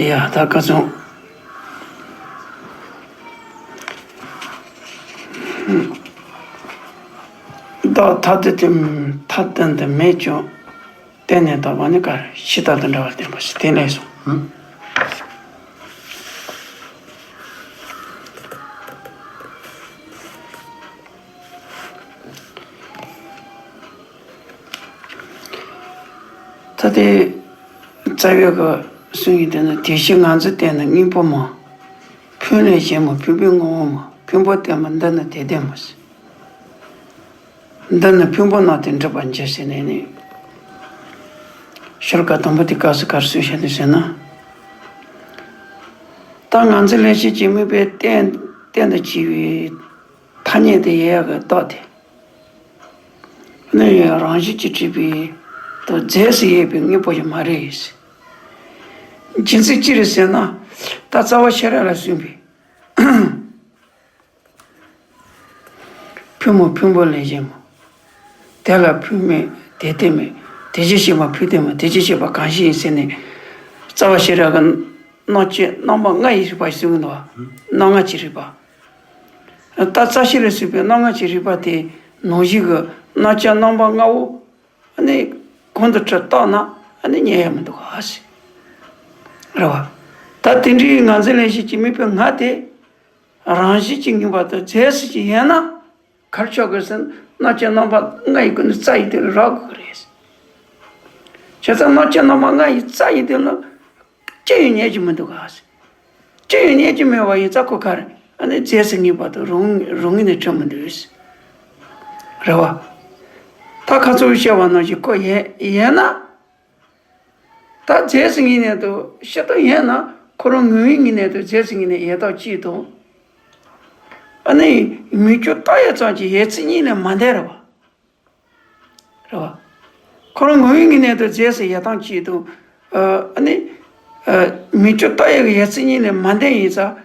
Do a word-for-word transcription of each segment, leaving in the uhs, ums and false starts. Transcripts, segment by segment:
ཡ་ད་ཁ་སང་། བདག་ཐ་དད་དེ་ཐ་དད་དུ་མེད་ཀྱང་། བརྟེན་ནས་བཏགས་པ་ནི་ག་རེ་ཕྱི་ལྟར་དུ་འདྲ་བར་བསྟན་པ་ཞིག་དེ་ལས་སོ། ད་དེ་རྩ་བའི་གི་གསུང་ཡིན་དེ་ནི། དེ་བཞིན་ང་འཛིན་བརྟེན་ནས་དངོས་པོ་མ། ཕུང་ལས་གཞན་མ། ཕུང་པོའི་ངོ་བོ་མ། ཕུང་པོ་བརྟེན་པ་འདི་ནི་དེ་ལྡན་མ་ཟེར། འདི་ནི་ཕུང་པོ་རྣམས་དེ་འགྲུབ་པར་འགྱུར་ཟེར་ནས་ནི། ཤོ་ལོ་ཀ་དང་པོ་དེ་སྐབས་སུ་ག་རེ་གསུངས་བཞག་འདུག་ཟེར་ན། ད་ང་འཛིན་ལས་བྱེད་ཀྱི་དམིགས་པའི་རྟེན་རྟེན་དུ་བྱས་པའི་ཐ་སྙད་དེ་ཡོད་ཡག་གི་རྟགས་དེ། ནི་རང་བཞིན་གྱིས་གྲུབ་པའི་དང་རྫས་སུ་ཡོད་པའི་དངོས་པོ་ཞིག་མ་རེད། རྒྱུ་མཚན་ཅི་རེད་ཟེར་ན། ད་རྩ་བ་ཤེས་རབ་ལ་གསུངས་པའི། ཕུང་པོ་ཕུང་པོ་ལས་གཞན་མ། དེ་ལ་ཕུང་མེད་དེ་ལྡན་མེད། དེ་བཞིན་གཤེགས་པ་ཕུང་ལྡན་མ། དེ་བཞིན་གཤེགས་པ་གང་ཞིག་ཡིན་ཟེར་ནས། རྩ་བ་ཤེས་རབ་ཀྱི་རྣམ་བཅད་རྣམ་པ་ལྔ་ཡི་རིགས་པ་ཞིག་གསུངས་འདུག་བ། རྣམ་ལྔ་གི་རིགས་པ། ད་རྩ་ཤེས་ལ་གསུངས་པའི་རྣམ་ལྔ་གི་རིགས་པ་དེ་ནང་བཞིན་གྱི་རྣམ་བཅད་རྣམ་པ་ལྔ་བོ། ཨ་ནི་གོང་དུ་ཁྲིད་བཏགས་ན་ཨ་ནི་རྙེད་ཡ་མི་འདུག་ག་ཟེར། རེད་བ། ད་དེ་འདྲའི་ང་འཛིན་ལས་བྱེད་ཀྱི་དམིགས་པའི་ང་དེ། རང་བཞིན་གྱིས་ངེས་པ་དང་རྫས་སུ་ཅིག་ཡོད་ན། ག་རེ་ཆགས་དགོས་ཟེར་ན། རྣམ་བཅད་རྣམ་པ་ལྔ་ཡི་སྒོ་ནས་རྩ་ཡི་དོན་ལ་རག་དགོས་ཀྱི་རེད། བྱས་ཙང་རྣམ་བཅད་རྣམ་པ་ལྔ་ཡི་རྩ་ཡི་དོན་ལ་ཅི་ཡང་རྙེད་ཀྱི་མི་འདུག་ག་ཟེར། ཅི་ཡང་རྙེད་ཀྱི་མེད་པ་ཡིན་ཙང་ཁོ་ག་རེ། ཨ་ནི་རྫས་སུ་ངེས་པ་དང་རང་རང་ངོས་ནས་གྲུབ་མི་འདུག་ཟེར། རེད་བ། ད་ཁ་སང་བཤད་པ་ནང་བཞིན་ཁོ་ཡོད་ཡོད་ན། ད་རྫས་སུ་ངེས་ནས་དུ་ཤེས་སྟངས་ཡོད་ན། ཁོ་རང་ངོ་བོའི་ངོས་ནས་དུ་རྫས་སུ་ངེས་ནས་ཡོད་སྟངས་གཅིག་དང་། ཨ་ནི་མིག་ཆུ་ལྟ་ཡ་ཙམ་གྱིས་ཡོད་ཚད་གཉིས་ལས་མ་འདས་རེད་བ། རེད་བ། ཁོ་རང་ངོ་བོའི་ངོས་ནས་དུ་རྫས་སུ་ཡོད་སྟངས་གཅིག་དང་། ཨ་ནི་མིག་ཆུ་ལྟ་ཡ་གི་ཡོད་ཚད་གཉིས་ལས་མ་འདས་ཡིན་ཙང་།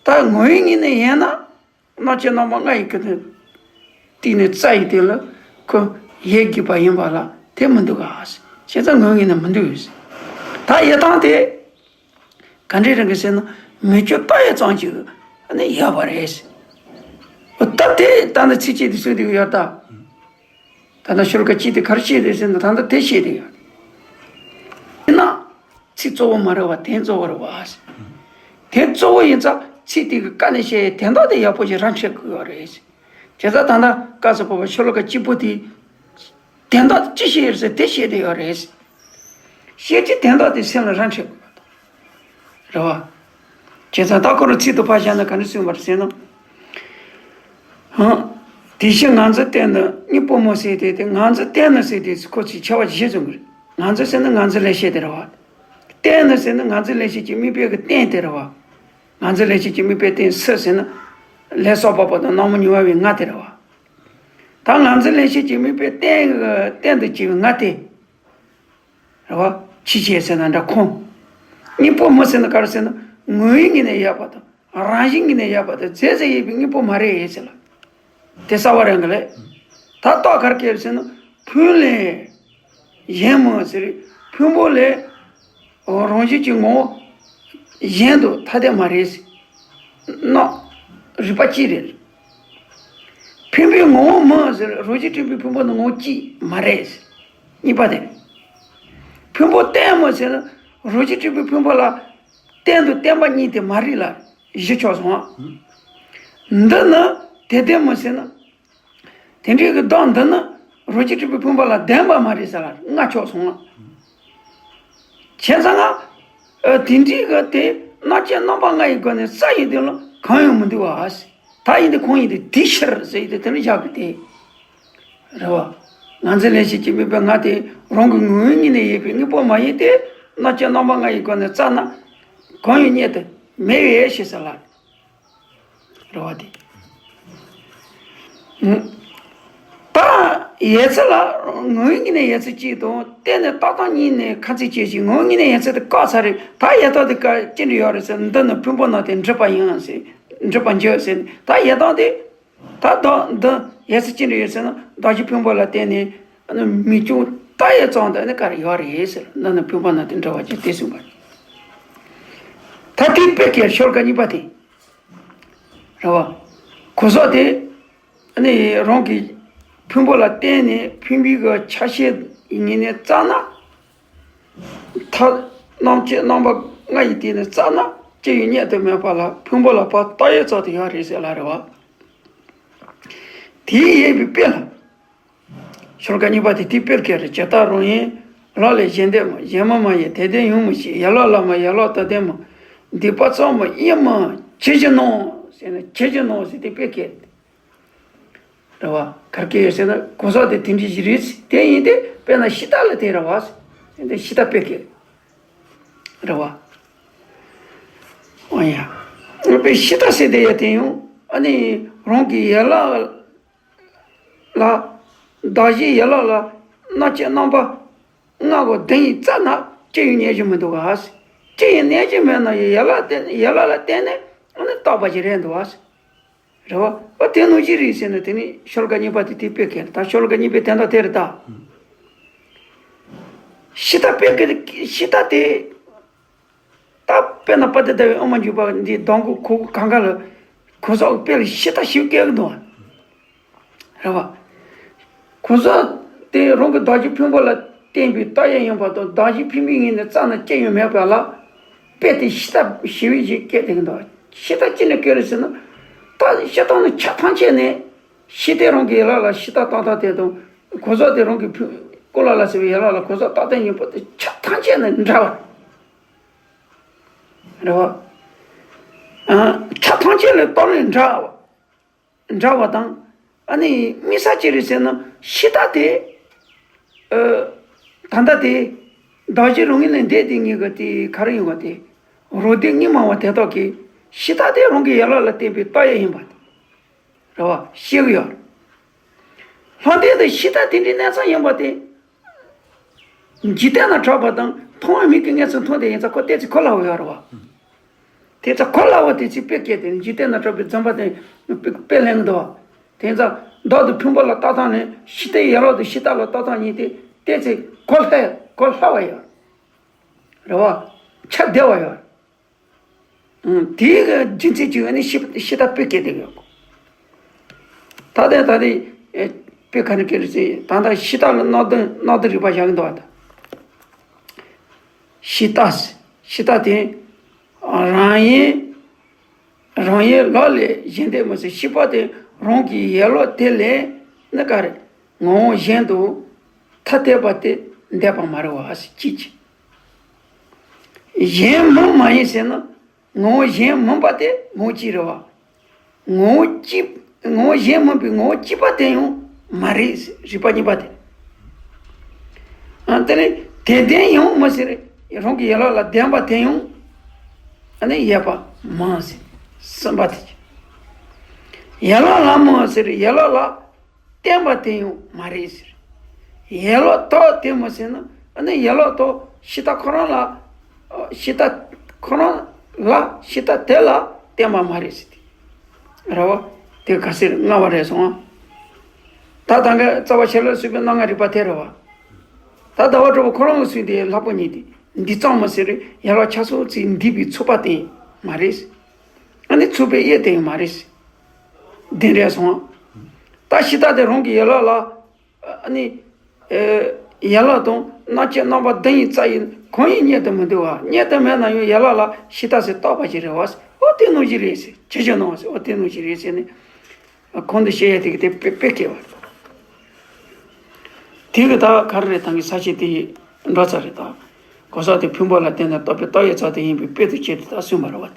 ད་ངོ་བོའི་ངོས་ནས་ཡོད་ན། རྣམ་བཅད་རྣམ་པ་ལྔ་ཡི་སྟེང་ནས་རྩ་ཡི་དོན་ལ་ཁོ་ཡོད་དགོས་པ་ཡིན་པ་ལ་དེ་མི་འདུག་ག་ཟེར། བྱས་ཙང་ངོ་བོའི་ངོས་ནས་མི་འདུག་ཟེར། ད་ཡོད་སྟངས་དེ་ག་འདྲས་རང་གི་ཟེར་ན། མིག་ཆུ་ལྟ་ཡ་ཙམ་གྱིས་ཨ་ནི་ཡོད་པ་རེད་ཟེར། ད་དེ་ད་ནི་ཚིགས་བཅད་དེ་གསུངས་བསྡད་ཀྱི་ཡོད་ད། ད་ལྟ་ཤོ་ལོ་ཀ་གཅིག་དེ་ག་རེ་བཤད་རེད་ཟེར་ན། ད་ལྟ་དེ་བཤད་དེ་ཡོད། ཡིན་ན། ཚིག་གཙོ་བོ་མ་རེད་བ། དོན་གཙོ་བོ་རེད་བ། དོན་གཙོ་བོ་ཡིན་ཙང་ཚིག་དེ་གི་ཀ་ནས་བཤད་ཡའི་དོན་དག་དེ་ཡག་པོ་ཞིག་ར་འཕྲོད་དགོས་ཡོད་རེད། བྱས་ཙང་ད་ལྟ་སྐབས་སུ་བབ་པ་ཤོ་ལོ་ཀ་གཅིག་པོ་དེ། དོན་དག་ཅི་བཤད་ཡོད་ཟེར་དེ་བཤད་དེ་ཡོད་རེད། བཤད་ཀྱི་དོན་དག་དེ་སེམས་ལ་ར་འཕྲོད་དགོས་པ་དང་། རེད་བ། བྱས་ཙང་ད་ཁོ་རང་ཚིག་ཏུ་ཕར་བཞག་ན་ག་འདྲ་གསུངས་པ་རེད་ཟེར་ན། ཧང་། དེ་བཞིན་ང་འཛིན་བརྟེན་ནས་དངོས་པོ་མ་ཟེར་དེ། དེ་ང་འཛིན་བརྟེན་ནས་ཟེར་དེ་ཁོ་ཚིག་ཁྱད་པར་ཅི་ཞིག་མཚོན་གི་རེད། ང་འཛིན་ཟེར་ན་ང་འཛིན་ལས་བྱེད་དེ་རེད་བ། བརྟེན་ནས་ཟེར་ན་ང་འཛིན་ལས་བྱེད་ཀྱི་དམིགས་པའི་གི་རྟེན་དེ་རེད་བ། ང་འཛིན་ལས་བྱེད་ཀྱི་དམིགས་པའི་རྟེན་སུ་ཟེར་ན། ལས་བསགས་པ་པོ་དང་སྣང་བ་མྱོང་བ་བའི་ང་དེ་རེད་བ། ད་ང་འཛིན་ལས་བྱེད་ཀྱི་དམིགས་པའི་རྟེན་གི་རྟེན་དུ་བྱས་པའི་ང་དེ། རེད་བ། ཕྱི་བྱས་ཟེར་ན་འདྲ་ཁོང་། དངོས་པོ་མ་ཟེར་ན་ག་རེ་ཟེར་ན། ངོ་བོའི་ངོས་ནས་ཡོད་པ་དང་རང་བཞིན་ངོས་ནས་ཡོད་པ་དང་རྫས་སུ་ཡོད་པའི་དངོས་པོ་མ་རེད་ཟེར་ལ། དེ་རྩ་བ་རང་གི་ལས། ད་རྟགས་ག་རེ་བཀལ་ཟེར་ན། ཕུང་ལས་གཞན་མ་ཟེར། ཕུང་པོ་ལས་རང་བཞིན་གྱི་ངོ་བོ་གཞན་དུ་ཐ་དད་མ་རེད་ཟེར། རྣམ་རིག་པ་གཅིག་རེད། ཕུང་པོའི་ངོ་བོ་མ་ཟེར། རང་བཞིན་གྲུབ་པའི་ཕུང་པོ་ནི་ངོ་བོ་གཅིག་མ་རེད། གཉིས་པ་དེ། ཕུང་པོ་བརྟེན་མ་ཟེར་ན། རང་བཞིན་གྲུབ་པའི་ཕུང་པོ་ལ་རྟེན་དང་བརྟེན་པ་གཉིས་དེ་མ་རེད་ལ་བཞི་ཆགས་སོང་ང་། འདི་ནི་དེ་ལྡན་མ་ཟེར་ན། དེ་འདྲའི་གི་བདག་འདི་ནི་རང་བཞིན་གྲུབ་པའི་ཕུང་པོ་ལ་ལྡན་པ་མ་རེད་ཟེར་ལ་ལྔ་ཆགས་སོང་ང་། བྱས་ཙང་ང་། ཨ། དེ་འདྲའི་གི་དེ་རྣམ་བཅད་རྣམ་པ་ལྔ་ཡི་སྒོ་ནས་རྩ་ཡི་དོན་ལ་གང་ཡང་མི་འདུག་བ། ད་ཡིན་དེ་གང་ཡིན་དེ་དེའི་ཕྱིར་ཟེར་ཡི་དེ་དེ་ནི་བཞག་གི་དེ། རེད་བ། ང་འཛིན་ལས་བྱེད་ཀྱི་དམིགས་པའི་ང་དེ་རང་གི་ངོ་བོའི་ངོས་ནས་ཡོད་པའི་དངོས་པོ་མ་ཡིན་ཏེ། རྣམ་བཅད་རྣམ་པ་ལྔ་ཡི་སྒོ་ནས་རྩ་ན་གང་ཡང་རྙེད་དུ་མེད་པས་ཞེས་ཟེར་ལ། རེད་བ་དེ། ད་ཡོད་ཚད་ལ་ངོ་བོའི་ངོས་ནས་ཡོད་ཚད་གཅིག་དང་། བརྟེན་ནས་བཏགས་སྟངས་གཉིས་ནས་ཁ་ཚིག་བཅད་ཅིང་ངོ་བོའི་ངོས་ནས་ཡོད་ཚད་དེ་བཀག་ཚར་རེད། ད་ཡོད་སྟངས་དེ་ཀ་ཅི་འདྲ་ཡོད་རེད་ཟེར། འདི་ནི་ཕུང་པོ་རྣམས་དེ་འགྲུབ་པ་ཡིན་ཟེར། འགྲུབ་པར་འགྱུར་ཟེར། ད་ཡོད་སྟངས་དེ། ད་བདག་འདི་ཡོད་ཚད་ཅི་འདྲ་ཡོད་ཟེར་ན། བདག་གི་ཕུང་པོ་ལ་བརྟེན་ནས་ཨ་ནི་མིག་ཆུ་ལྟ་ཡས་ཙམ་དུ་ཨ་ནི་ག་རེ་ཡོད་རེད་ཟེར། འདི་ནི་ཕུང་པོ་རྣམས་དེ་འགྲུབ་པར་འགྱུར་ཏེ་གསུངས་པ་རེད། ད་དེ་དཔེ་སྐད་ཤོ་ལོ་ཀ་གཉིས་པ་དེ། རེད་བ། གོ་ས་དེ། ཨ་ནི་རང་གི་ཕུང་པོ་ལ་བརྟེན་ནས་ཕུང་པོའི་གི་ཆ་ཤས་ཡིན་ནས་བརྩམས་ན། མཐའ་རྣམ་བཅད་རྣམ་པ་ལྔ་ཡི་སྟེང་ནས་བརྩམས་ན་སྐྱེ་བའི་གནས་དུ་མེད་པ་ལ་ཕུང་པོ་ལ་ཕར་རྟགས་ཡོད་ཙམ་དུ་ཡོད་རེད་ཟེར་ལ་རེད་བ། དེའི་ཡས་པའི་དཔེ་ལ། ཤོ་ལོ་ཀ་གཉིས་པ་དེ་དེའི་དཔེར་སྐད་རེད། ཇི་ལྟར་རང་ཡིན་ལག་ལས་གཞན་འདོད་མ། གཞན་མ་མ་ཡིན་དེ་ལྡན་ཡོད་མིན་ཞེས། ཡན་ལག་ལ་མ་ཡན་ལག་ཏུ་ལྡན་མ། སྡིག་པ་ཙམ་མ་ཡིན་མིན་ཇི་བཞིན་ནོ། ཟེར་ན་ཇི་བཞིན་ནོ་ཟེར་དེ་དཔེ་སྐད་རེད། རེད་བ། གར་སྐད་ཡོད་ཟེར་ན་གོ་ས་དེ་དེ་འདྲ་ཞིག་རེད། དེ་ཡིན་ཏེ་དཔེར་ན་ཤི་ཏ་ལ་དེ་རེད་བ། ཟེར་ཏེ་ཤི་ཏ་དཔེ་སྐད་རེད་བ། འོ་ཡ། དཔེ་ཤི་ཏ་ཟེར་དེ་ཡ་དེ་ཡང་ཨ་ནི་རང་གི་ཡན་ལག་ལ། གདགས་གཞིའི་ཡན་ལག་ལ་རྣམ་བཅད་རྣམ་པ་ལྔ་གོ་བདུན་ཡིས་བརྩམས་ན་སྐྱེ་བའི་གནས་གཞི་མི་འདུག་ག། སྐྱེ་བའི་གནས་གཞི་མེད་ན་ཡང་ཡན་ལག་བརྟེན་ཡན་ལག་ལ་བརྟེན་ནས་ཨ་ནི་རྟག་པ་ཞིག་རེད་འདུག་ག། རེད་བ། འོ་དེ་ནང་བཞིན་རེད་ཟེར་ན་དེ་ནི་ཤོ་ལོ་ཀ་གཉིས་པ་དེ་དེ་དཔེ་སྐད་རེད། ད་ཤོ་ལོ་ཀ་གཉིས་པའི་དོན་དག་དེ་རེད་ད། ཤི་ཏ་དཔེ་སྐད་ཤི་ཏ་དེ། ད་དཔེར་ན་དཔལ་ལྡན་ཟླ་བའི་དབུ་མ་འཇུག་པ་འདི་གདམས་ངག་གོ་གང་ག་ལ་གོ་ས་དཔེ་ལ་ཤི་ཏ་ཞིག་སྐྱེ་གི་འདུག་བ། རེད་བ། གོ་ས་དེ་རང་གི་གདགས་གཞི་ཕུང་པོ་ལ་བརྟེན་པའི་རྟགས་ཡང་ཡིན་པ་དང་གདགས་གཞི་ཕུང་པོའི་ངོས་ནས་བརྩམས་ན་སྐྱེ་ཡང་མེད་པ་ལ་དཔེ་དེ་ཤི་ཏ་ཞི་བའི་ཞིག་སྐྱེ་དེ་གི་འདུག་བ། ཤི་ཏ་ཅི་ནས་སྐྱེ་རེད་ཟེར་ན། ད་ཤི་ཏ་ནི་ཆ་ཐམས་ཅད་ནས་ཤི་ཏའི་རང་གི་ཡན་ལག་ལ་ཤི་ཏ་བཏང་སྟངས་དེ་དང་གོ་ས་དེ་རང་གི་ཕུང་ཀོ་ལ་ལ་ཟེར་བའི་ཡན་ལག་ལ་གོ་ས་རྟགས་དང་ཡིན་པ་དེ་ཆ་ཐམས་ཅད་ནས་འདྲ་བ། རེད་བ། ཨ། ཆ་ཐམས་ཅད་ལས་རྟགས་ལས་འདྲ་བ། འདྲ་བ་དང་། ཨ་ནི་དམིགས་བསལ་ཅི་རེད་ཟེར་ན་ཤི་ཏ་དེ། ཨ། ད་ལྟ་དེ། གདགས་གཞི་རང་ངོས་ནས་འདས་དེ་ཉིད་ཀྱི་དེ་ག་རེ་ཡོང་བ་དེ། རང་སྡེ་གཉིས་སྨྲ་བ་དེ་དག་གིས་ཤི་ཏ་དེ་རང་གི་ཡན་ལག་ལ་བརྟེན་པའི་རྟགས་ཡང་ཡིན་པ་དེ། རེད་བ། ཤེས་ཀྱི་ཡོད། ལྷག་ལྡན་དུ་ཤི་ཏ་དེ་འདྲའི་གནས་ཚང་ཡིན་པ་དེ། འཇིག་རྟེན་ན་གྲགས་པ་དང་མཐོང་བའི་མིག་གིས་མངོན་སུམ་མཐོང་དེ་ཡིན་ཙང་ཁོ་ཏོག་ཙམ་གོ་སླ་བོ་ཡོད་རེད་བ། དེ་ཙང་གོ་སླ་བོ་དེ་ཚོའི་དཔེ་སྐད་དེ་འཇིག་རྟེན་ན་གྲགས་པའི་རྫུན་པ་དེ་དཔེ་དཔེ་ལེན་གི་འདུག་བ། དེ་ཙང་བདག་ཏུ་ཕུང་པོ་ལ་བཏགས་སྟངས་ནི་ཤི་ཏའི་ཡན་ལག་ཏུ་ཤི་ཏ་ལ་བཏགས་སྟངས་གཉིས་དེ་ཏོག་ཙམ་གོ་སླ་གོ་སླ་བ་ཡོད་རེད་བ། ཆ་བདེ་བ་ཡོད། ཨང་། དེའི་རྒྱུ་མཚན་གྱིས་ནི་ཤི་ཤི་ཏ་དཔེ་སྐད་དེ་ཡོད། ད་ལྟ་ད་ལྟའི་ཨེ་དཔེ་ག་རེ་སྐད་རེད་ཟེར། ད་ལྟ་ཤི་ཏ་ལ་སྣང་དོན་སྣང་དོན་རིག་པ་བཞག་གི་འདུག་བ་ད། ཤི་ཏ་ཤི་ཏ་དེ་རང་ཡིན་རང་ཡིན་ལག་ལས་གཞན་འདོད་མ་ཟེར། ཤི་པ་དེ་རང་གི་ཡན་ལག་དེ་ལས་ནི་ག་རེ་ངོ་བོ་གཞན་དུ་ཐ་དད་པ་དེ་འདོད་པ་མ་རེད་བ་ཟེར་གཅིག་གཅིག་གཞན་མིན་མ་ཡིན་ཟེར་ན། ངོ་བོ་གཞན་མིན་པ་དེ་ངོ་བོ་གཅིག་རེད་བ། ངོ་བོ་གཅིག་ངོ་བོ་གཞན་མིན་པའི་ངོ་བོ་གཅིག་པ་དེ་ཡང་མ་རེད། རིགས་པ་གཉིས་པ་དེ། ཨ་དེ་ནི་དེ་ལྡན་ཡང་མིན་ཟེར། རང་གི་ཡན་ལག་ལ་ལྡན་པ་དེ་ཡང་ཨ་ནི་ཡོད་པ་མིན་ཟེར། གསུམ་པ་དེ། ཡན་ལག་ལ་མིན་ཟེར། ཡན་ལག་ལ་བརྟེན་པ་དེ་ཡང་མ་རེད་ཟེར། ཡན་ལག་དག་དེ་མ་ཟེར་ན་ཨ་ནི་ཡན་ལག་དག་ཤི་ཏ་ཁོ་རང་ལ། ཤི་ཏ་ཁོ་རང་ལ་ཤི་ཏ་དེ་ལ་བརྟེན་པ་མ་རེད་ཟེར་ཏེ། རེད་བ། དེ་ག་ཟེར་ལྔ་བ་རེད་སོང་ཨ། ད་ད་ག་རྩ་བ་ཤེས་རབ་གསུངས་པའི་རྣམ་ལྔ་རིག་པ་དེ་རེད་བ། ད་ཟླ་བ་གྲོགས་པོ་ཁོ་རང་གི་གསུང་དེ་ལྷག་པོ་ཉིད་དེ་འདི་ཙམ་མ་ཟེར། ཡན་ལག་ཆ་ཚང་ཅིག་འདུས་པའི་ཚོགས་པ་དེ་མ་རེད། ཨ་ནི་ཚོགས་པའི་དབྱིབས་དེ་ཡང་མ་རེད། བདུན་རེད་སོང་ཨ། ད་ཤི་ཏ་དེ་རང་གི་ཡན་ལག་ལ། ཨ་ནི། ཨེ། ཡན་ལག་དང་རྣམ་བཅད་རྣམ་པ་བདུན་ཡིས་བརྩམས་ཡིན་གང་ཡིན་རྙེད་དུ་མི་འདུག་བ། རྙེད་དུ་མེད་ན་ཡང་ཡན་ལག་ལ་ཤི་ཏ་ཟེར་བཏགས་པ་ཞིག་རེད་བ། འོ་དེ་ནང་བཞིན་རེད་ཟེར། ཇི་བཞིན་ནོ་ཟེར། འོ་དེ་ནང་བཞིན་རེད་ཟེར་ནས། གོང་དུ་བཤད་ཡ་དེ་གི་དེ་དཔེ་དཔེ་སྐྱེལ་བ་རེད། དེ་གི་ད་ག་རེ་རེད། ད་གི་ས་བཅད་དེ་འགྲོ་ཚར་རེད་ད། གོ་ས་དེ་ཕུང་པོ་ལ་བརྟེན་ནས་རྟོགས་པའི་རྟགས་ཡོད་ཚད་དེ་ཡིན་པའི་དཔེ་དུ་བྱས་ཏེ་ད་གསུངས་པ་རེད་བ།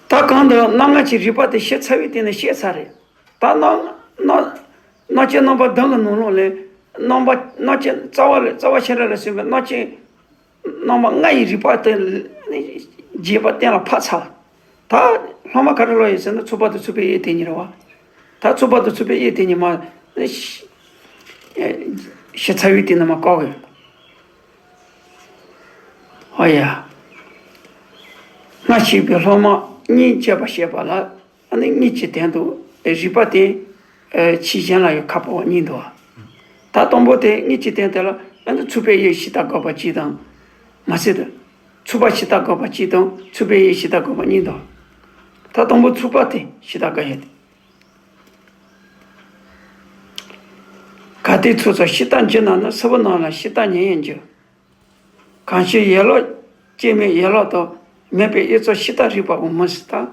ད་གང་དུ་རྣམ་ལྔ་གི་རིགས་པ་དེ་ཤེས་ཚར་བའི་སྟེང་ནས་བཤད་ཚར་རེད། ད་རྣམ་རྣམ་རྣམ་བཅད་རྣམ་པ་བདུན་གྱི་ནང་ལོགས་ལས་རྣམ་པ་རྣམ་བཅད་རྩ་བ་ལས་རྩ་བ་ཤེས་རབ་ལས་གསུངས་པའི་རྣམ་བཅད་རྣམ་པ་ལྔ་ཡི་རིགས་པ་དེ་རྒྱས་པ་གཏན་ལ་ཕབ་ཚར། ད་སློབ་མ་ག་རེ་ལོ་ཡིན་ཟེར་ན་ཚོགས་པ་དང་ཚོགས་པའི་དབྱིབས་དེ་གཉིས་རེད་བ། ད་ཚོགས་པ་དང་ཚོགས་པའི་དབྱིབས་དེ་གཉིས་མ་ཤེས་ཚར་བའི་སྟེང་ནས་མ་བཀག་གི་ཡོད། ཨ་ཡ། སྔ་ཕྱི་པའི་སློབ་མ་གཉིས་བྱས་པ་བཤད་པ་ལ། ཨ་ནི་གཉིས་ཀྱི་སྟེང་དུ་རིགས་པ་དེ་ཨ་ཕྱི་གཞན་ལ་ཡང་ཁ་ཕོ་བ་གཉིས་འདུག་བ། ད་དང་པོ་དེ་གཉིས་ཀྱི་སྟེང་དེ་ལ་ཨ་ནི་ཚོགས་པའི་དབྱིབས་ཤེས་རྟགས་དགག་པ་གཅིག་དང་། མ་ཟད་དུ། ཚུགས་པ་ཕྱི་ལྟ་དགག་པ་གཅིག་དང་ཚུགས་པའི་དབྱིབས་ཕྱི་ལྟ་དགག་པ་གཉིས་འདུག་ད་དང་པོ་ཚུགས་པ་དེ་ཕྱི་ལྟ་དགག་ཡ་དེ། གལ་ཏེ་ཚུགས་སོགས་ཕྱི་ལྟ་འགྱུ་ན་ནི་སིལ་བུ་རྣམས་ལ་ཕྱི་ལྟ་ཉེ་བར་འགྱུར། གང་ཕྱིར་ཡན་ལག་སྐྱེ་མེད་ཡན་ལག་དང་མེད་པའི་དབྱིབས་སོགས་ཕྱི་ལྟ་རིགས་པའོ། མི་སྲིད་ལྟ།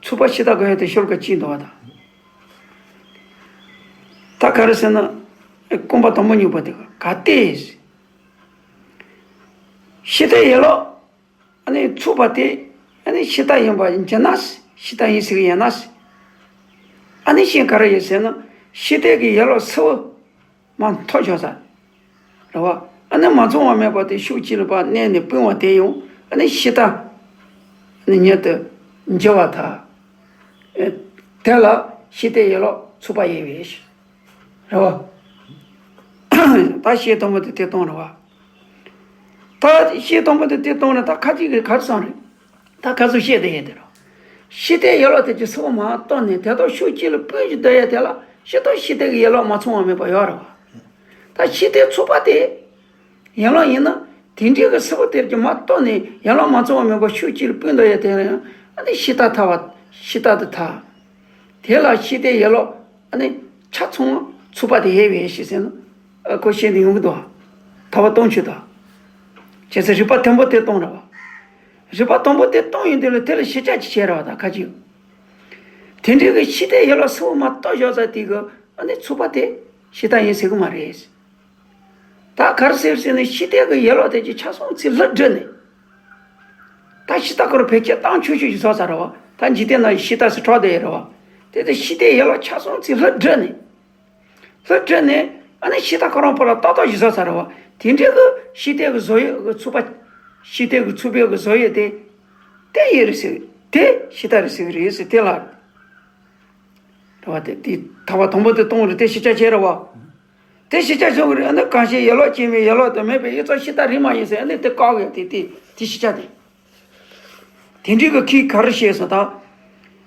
ཚུགས་པ་ཕྱི་ལྟ་དགག་ཡ་དེ་ཤོ་ལོ་ཀ་གཅིག་འདུག་པ་དང་། ད་ག་རེ་ཟེར་ན། རྐང་པ་དང་པོ་གཉིས་པོ་དེ་ག་གལ་ཏེ། ཕྱི་ལྟའི་ཡན་ལག་ཨ་ནི་ཚུགས་པ་དེ་ཨ་ནི་ཕྱི་ལྟ་ཡིན་པ་ཡིན་གྱི་ན། ཕྱི་ལྟ་ཡིན་ཟེར་གྱི་ཡིན་ན། ཨ་ནི་གཞན་ག་རེ་ཡིན་ཟེར་ན། ཕྱི་ལྟའི་གི་ཡན་ལག་སིལ་བུ་མ་མཐོ་བཞག་ས་རེད་བ། ཨ་ནི་མ་ཚང་བ་མེད་པ་དེ་ཤུགས་གཅིག་ལ་ཕར་མནན་ནས་སྤུངས་པ་དེ་ཡང་ཨ་ནི་ཕྱི་ལྟ་ཨ་ནི་ཉིད་དུ་འགྱུར་བ་དང་། ཨེ། དེ་ལ་ཕྱི་ལྟའི་ཡན་ལག་ཚུགས་པ་ཡིན་པས། རེད་བ། ད་བཤད་དང་པོ་དེ་དེ་སྟོང་རེད་བ། ད་བཤད་དང་པོ་དེ་དེ་སྟོང་རེད། ད་ཁ་ཅིག་གིས་ག་རེ་བསམ་རེད། ད་ཁ་ཚུགས་བཤད་དེ་ཡིན་དེ་རེད། ཕྱི་ལྟའི་ཡན་ལག་དེ་གི་སིལ་བུ་མར་གཏོར་ནས་དེ་དག་ཤུགས་གཅིག་ལ་སྤུངས་ཀྱི་སྡོད་ཡ་དེ་ལ་ཕྱི་ལྟ་ཕྱི་ལྟའི་གི་ཡན་ལག་མ་ཚང་བ་མེད་པ་ཡོད་རེད་བ། ད་ཕྱི་ལྟའི་ཚུགས་པ་དེ་ཡན་ལག་ཡིན་ན་དེ་འདྲའི་གི་སིལ་བུ་དེ་གི་མར་གཏོར་ནས་ཡན་ལག་མ་ཚང་བ་མེད་པ་ཤུགས་གཅིག་ལ་སྤུངས་སྡོད་ཡ་དེ་ལ་ཡང་ཨ་ནི་ཕྱི་ལྟ་ཐལ་བ་ཕྱི་ལྟ་དུ་ཐལ། དེ་ལ་ཕྱི་ལྟའི་ཡན་ལག་ཨ་ནི་ཆ་ཚང་ཚུགས་པ་དེ་ཡོད་པས་ཞེས་ཟེར་ན། ཨ་ཁོ་བཤད་ནས་ཡོང་གི་འདུག་ཐལ་བ་སྟོང་ཆོད་དོ། བྱས་ཙང་རིགས་པ་དང་པོ་དེ་སྟོང་རེད་བ། རིགས་པ་དང་པོ་དེ་སྟོང་ཡོང་དུས་ལ་དེ་ལ་ཕྱི་ལྕགས་ཅིག་བྱས་རེད་བ། ད་ཁ་ཅིག་དེ་འདྲའི་གི་ཕྱི་ལྟའི་ཡན་ལག་སིལ་བུ་མར་གཏོར་བཞག་ས་དེ་གི་ཨ་ནི་ཚུགས་པ་དེ་ཕྱི་ལྟ་ཡིན་ཟེར་གི་མ་རེད། ད་ག་རེ་ཟེར་ཟེར་ན་ཕྱི་ལྟའི་གི་ཡན་ལག་དེ་གི་ཆ་ཚང་ཚིག་ལྷུ་བསྒྲིལ་ནས། ད་ཕྱི་ལྟ་ཁོ་རང་ཕལ་ཆེར་བཏང་ཆོག་ཆོག་ཅིག་བཟོས་ཚར་རེད་བ། ད་འཇིག་རྟེན་ནང་ཕྱི་ལྟ་ཟེར་གྲགས་བསྡད་ཡོད་རེད་བ། དེ་ལྟར་ཕྱི་ལྟའི་ཡན་ལག་ཆ་ཚང་ཚིག་ལྷུ་བསྒྲིལ་ནས། ལྷུ་བསྒྲིལ་ནས་ཨ་ནི་ཕྱི་ལྟ་ཁོ་རང་ཕར་ལ་ཏག་ཏག་ཅིག་བཟོས་ཚར་རེད་བ། དེ་འདྲའི་གི་ཕྱི་ལྟའི་གི་བཟོ་ཡུལ་གི་ཚུགས་པ། ཕྱི་ལྟའི་གི་ཚུགས་པའི་གི་བཟོ་ཡུལ་དེ། དེ་ཡིན་རེད་ཟེར། དེ་ཕྱི་ལྟ་རེད་ཟེར་གི་རེད་ཟེར་དེ་ལ། རེད་བ། དེ་དེ་ཐལ་བ་དང་པོ་དེ་སྟོང་རེད། དེ་ཕྱི་ལྕགས་བྱས་རེད་བ། དེ་ཕྱི་ལྕགས་བྱུང་གི་རེད། ཨ་ནི་གང་ཞིག་ཡན་ལག་སྐྱེ་མེད་ཡན་ལག་དང་མེད་པའི་དབྱིབས་སོགས་ཕྱི་ལྟ་རིགས་མ་ཡིན་ཟེར། ཨ་ནི་དེ་བཀག་ཡོད་དེ་དེ་དེ་ཕྱི་ལྕགས་དེ། དེ་འདྲའི་གི་ཁྱེད་ག་རེ་བཤད་སོང་ད།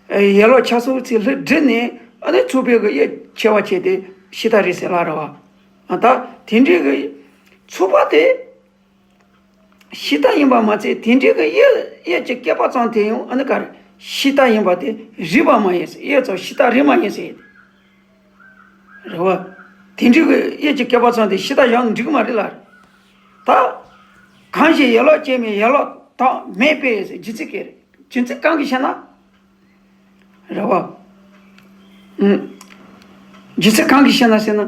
ཡན་ལག་ཆ་ཚང་ཚིག་ལྷུ་བསྒྲིལ་ནས་ཨ་ནི་ཚུགས་པའི་གི་དབྱིབས་ཕྱེ་བ་བྱས་ཏེ་ཕྱི་ལྟ་རེད་ཟེར་ལབ་རེད་བ། ད་དེ་འདྲའི་གི་ཚུགས་པ་དེ། ཕྱི་ལྟ་ཡིན་པ་མ་ཚད་དེ་འདྲའི་གི་དབྱིབས་དབྱིབས་ཀྱི་བསྐལ་པ་ཙམ་དེ་ཡང་ཨ་ནི་ག་རེ་ཕྱི་ལྟ་ཡིན་པ་དེ་རིགས་པ་མ་ཡིན་ཟེར། དབྱིབས་ཙམ་ཕྱི་ལྟ་རིགས་མ་ཡིན་ཟེར། རེད་བ། དེ་འདྲའི་གི་དབྱིབས་ཀྱི་བསྐལ་པ་ཙམ་དེ་ཕྱི་ལྟ་བཞག་ན་འགྲིག་གི་མ་རེད་ལ། ད། གང་ཞིག་ཡན་ལག་སྐྱེ་མེད་ཡན་ལག་དང་མེད་པའི་རྒྱུ་མཚན་གྱིས་རེད། རྒྱུ་མཚན་གང་གིས་ཞེ་ན། རེད་བ། ཨུམ། རྒྱུ་མཚན་གང་གིས་ཞེ་ན་ཟེར་ན།